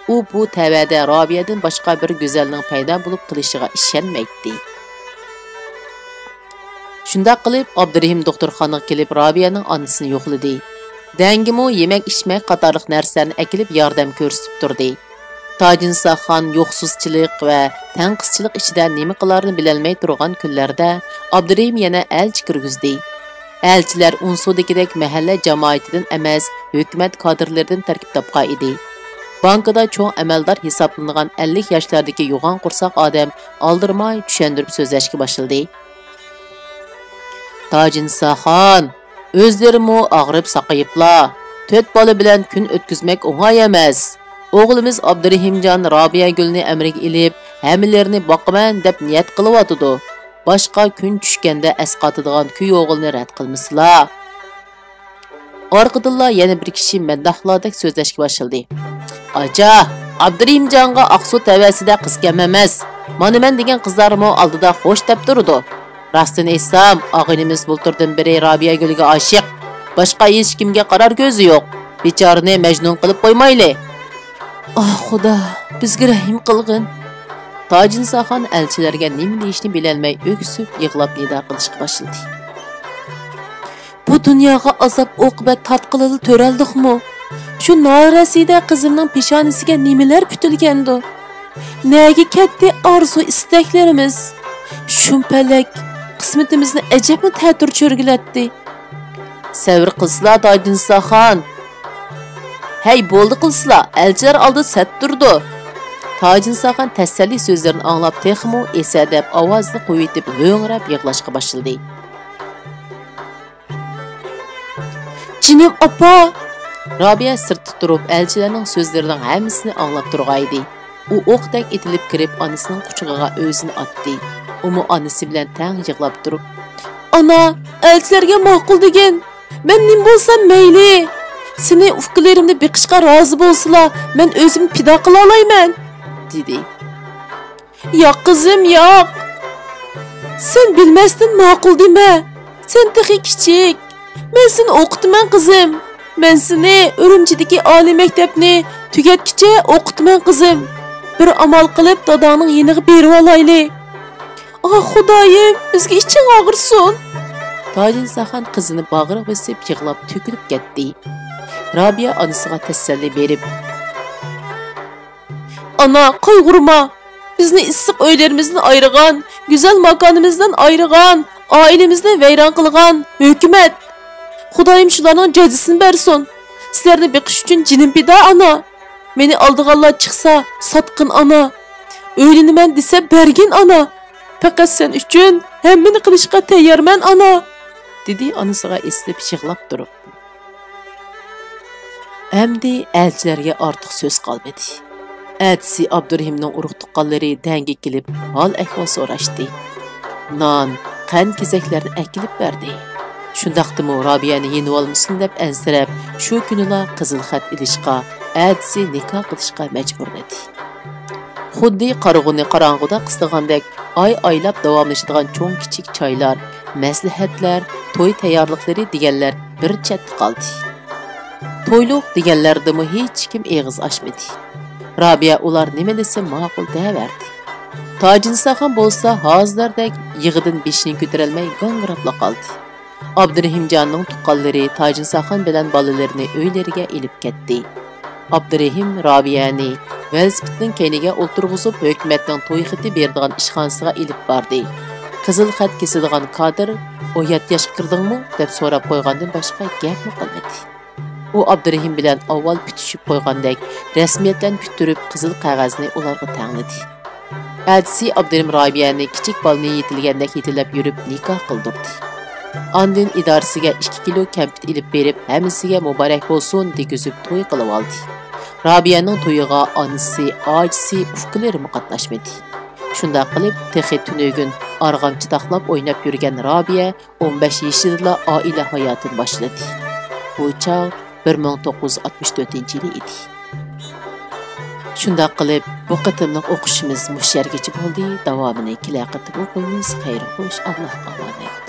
ئۇ بۇ تەۋەدە رابىيەدىن باشقا بىر گۈزەلنىڭ پەيدا بولۇپ قېلىشىغا ئىشەنمەيتتى. شۇنداق قىلىپ، ئابدۇرېھىم دوختۇرخانىغا كېلىپ، رابىيەنىڭ ئانىسىنى يوقلىدى. دەڭگىمۇ، يېمەك-ئىچمەك قاتارلىق نەرسىلەرنى ئەكېلىپ، ياردەم كۆرسىتىپ تۇردى. تاجىنساخان يوقسۇزچىلىق ۋە تەڭقىسچىلىق ئىچىدە نېمە قىلارىنى بىلەلمەي تۇرغان كۈنلەردە، ئابدۇرېھىم يەنە ئەلچى كىرگۈزدى. ئەلچىلەر ئونسۇدىكىدەك مەھەللە جامائىتىدىن ئەمەس، ھۆكۈمەت كادىرلىرىدىن تەركىب تاپقان ئىدى. بانكىدا چوڭ ئەمەلدار ھېسابلىنىدىغان ئەللىك ياشلاردىكى يوغان قورساق ئادەم ئالدىرىماي چۈشەندۈرۈپ سۆزلەشكە باشلىدى. تاجىنساخان، ئۆزلىرىمۇ ئاغرىپ ساقىيىپلا، تۆت بالا بىلەن كۈن ئۆتكۈزمەك ئوڭاي ئەمەس. ئوغلىمىز ئابدۇرېھىمجان رابىيەگۈلنى ئەمرىگە ئېلىپ، ھەممىلىرىنى باقىمەن دەپ نىيەت قىلىۋاتىدۇ. باشقا كۈن چۈشكەندە ئەسقاتىدىغان كۈي ئوغۇلنى رەت قىلمىسىلا. ئارقىدىنلا يەنە بىر كىشى مەدداھلاردەك سۆزلەشكە باشلىدى. ئاچا، ئابدۇرېھىمجانغا ئاقسۇ تەۋەسىدە قىز كەم ئەمەس. مانا مەن دېگەن قىزلارمۇ ئالدىدا خوش دەپ تۇرىدۇ. راستىنى ئېيتسام، ئاغىنىمىز بۇلتۇردىن بېرى رابىيەگۈلگە ئاشىق. باشقا ھېچكىمگە قارار كۆزى يوق. بىچارىنى مەجنۇن قىلىپ قويمايلى. ئاھ، خۇدا، بىزگە رەھىم قىلغىن. تاجىنساخان ئەلچىلەرگە نېمە دېيىشنى بىلەلمەي ئۆكسۈپ يىغلاپ نىدا قىلىشقا باشلىدى. بۇ دۇنياغا ئازاب-ئوقۇبەت تارتقىلىلا تۆرەلدۇقمۇ؟ شۇ نارەسىدە قىزىمنىڭ پېشانىسىگە نېمىلەر پۈتۈلگەندۇ؟ نەگە كەتتى ئارزۇ-ئىستەكلىرىمىز؟ شۇم پەلەك قىسمىتىمىزنى ئەجەبمۇ تەتۈر چۆرگىلەتتى. سەۋر قىلسىلا، تاجىنساخان. ھەي، بولدى قىلسىلا، ئەلچىلەر ئالدىدا سەت تۇرىدۇ. تاجىنساخان تەسەللى سۆزلىرىنى ئاڭلاپ، تېخىمۇ ئېسەدەپ ئاۋازىنى قويۇۋېتىپ، ھۆڭرەپ يىغلاشقا باشلىدى. جېنىم ئاپا! رابىيە سىرتتا تۇرۇپ، ئەلچىلەرنىڭ سۆزلىرىنىڭ ھەممىسىنى ئاڭلاپ تۇرغانىدى. ئۇ ئوقتەك ئېتىلىپ كىرىپ، ئانىسىنىڭ قۇچىقىغا ئۆزىنى ئاتتى. ئۇمۇ ئانىسى بىلەن تەڭ يىغلاپ تۇرۇپ، ئانا، ئەلچىلەرگە ماقۇل دېگىن. مەن نېمە بولسام مەيلى. سېنى ئۇكىلىرىمنى بېقىشقا رازى بولسىلا، مەن ئۆزۈمنى پىدا قىلالايمەن، دېدى. ياق، قىزىم، ياق. سەن بىلمەستىن ماقۇل دېمە. سەن تېخى كىچىك. مەن سېنى ئوقۇتىمەن، قىزىم. مەن سېنى ئۈرۈمچىدىكى ئالىي مەكتەپنى تۈگەتكىچە ئوقۇتىمەن، قىزىم. بىر ئامال قىلىپ داداڭنىڭ يېنىغا بېرىۋالايلى. ئاھ، خۇدايىم، بىزگە ئىچىڭ ئاغرىسۇن. تاجىنساخان قىزىنى باغرىغا بېسىپ يىغلاپ تۆكۈلۈپ كەتتى. رابىيە ئانىسىغا تەسەللى بېرىپ، ئانا، قايغۇرما. بىزنى ئىسسىق ئۆيلىرىمىزدىن ئايرىغان، گۈزەل ماكانىمىزدىن ئايرىغان، ئائىلىمىزنى ۋەيران قىلغان ھۆكۈمەت. خۇدايىم شۇلارنىڭ جازىسىنى بەرسۇن. سىلەرنى بېقىش ئۈچۈن جېنىم پىدا، ئانا. مېنى ئالدىغانلار چىقسا، ساتقىن، ئانا. ئۆيلىنىمەن دېسە، بەرگىن، ئانا. پەقەت سەن ئۈچۈن ھەممىنى قىلىشقا تەييارمەن، ئانا، دېدى ئانىسىغا ئېسىلىپ يىغلاپ تۇرۇپ. ئەمدى ئەلچىلەرگە ئارتۇق سۆز قالمىدى. ئەتىسى ئابدۇرېھىمنىڭ ئۇرۇق-تۇغقانلىرى دەڭگە كېلىپ، ھال-ئەھۋال سوراشتى. نان، قەنت-كېسەكلەرنى ئەكېلىپ بەردى. شۇنداقتىمۇ رابىيەنى يېنىۋالمىسۇن دەپ ئەنسىرەپ، شۇ كۈنىلا قىزىل خەت ئېلىشقا، ئەتىسى نىكاھ قىلىشقا مەجبۇرلىدى. خۇددى قارىغۇنى قاراڭغۇدا قىستىغاندەك، ئاي ئايلاپ داۋاملىشىدىغان چوڭ-كىچىك چايلار، مەسلىھەتلەر، توي تەييارلىقلىرى دېگەنلەر بىر چەتتە قالدى. تويلۇق دېگەنلەردىمۇ ھېچكىم ئېغىز ئاچمىدى. رابىيە ئۇلار نېمە دېسە ماقۇل دەۋەردى. تاجىنساخان بولسا ھازىلاردەك يىغىدىن بېشىنى كۆتۈرەلمەي گاڭگىراپلا قالدى. ئابدۇرېھىمجاننىڭ تۇغقانلىرى تاجىنساخان بىلەن بالىلىرىنى ئۆيلىرىگە ئېلىپ كەتتى. ئابدۇرېھىم رابىيەنى ۋېلىسىپىتنىڭ كەينىگە ئولتۇرغۇزۇپ، ھۆكۈمەتنىڭ توي خېتى بېرىدىغان ئىشخانىسىغا ئېلىپ باردى. قىزىل خەت كېسىدىغان كادىر، «ئۇ يات ياشقا كىردىڭمۇ؟» دەپ سوراپ قويغاندىن باشقا گەپمۇ قىلمىدى. ئۇ ئابدۇرېھىم بىلەن ئاۋۋال پۈتۈشۈپ قويغاندەك، رەسمىيەتلەرنى پۈتتۈرۈپ، قىزىل قەغەزنى ئۇلارغا تەڭلىدى. ئەتىسى ئابدۇرېھىم رابىيەنى كىچىك بالىنى يېتىلىگەندەك يېتىلەپ يۈرۈپ نىكاھ قىلدۇردى. ئاندىن ئىدارىسىگە ئىككى كىلو كەمپۈت ئېلىپ بېرىپ، ھەممىسىگە مۇبارەك بولسۇن دېگۈزۈپ توي قىلىۋالدى. رابىيەنىڭ تويىغا ئانىسى، ئاچىسى، ئۇكىلىرىمۇ قاتناشمىدى. شۇنداق قىلىپ، تېخى تۈنۈگۈن ئارغامچا تاقلاپ ئويناپ يۈرگەن رابىيە ئون بەش يېشىدىلا ئائىلە ھاياتىنى باشلىدى. بۇ چاغ بىر مىڭ توققۇز يۈز ئاتمىش تۆتىنچى يىلى ئىدى. شۇنداق قىلىپ، بۇ قېتىملىق ئوقۇشىمىز مۇشۇ يەرگىچە بولدى. داۋامىنى كېلەر قېتىم ئوقۇيمىز. خەير خوش، ئاللاھقا ئامانەت.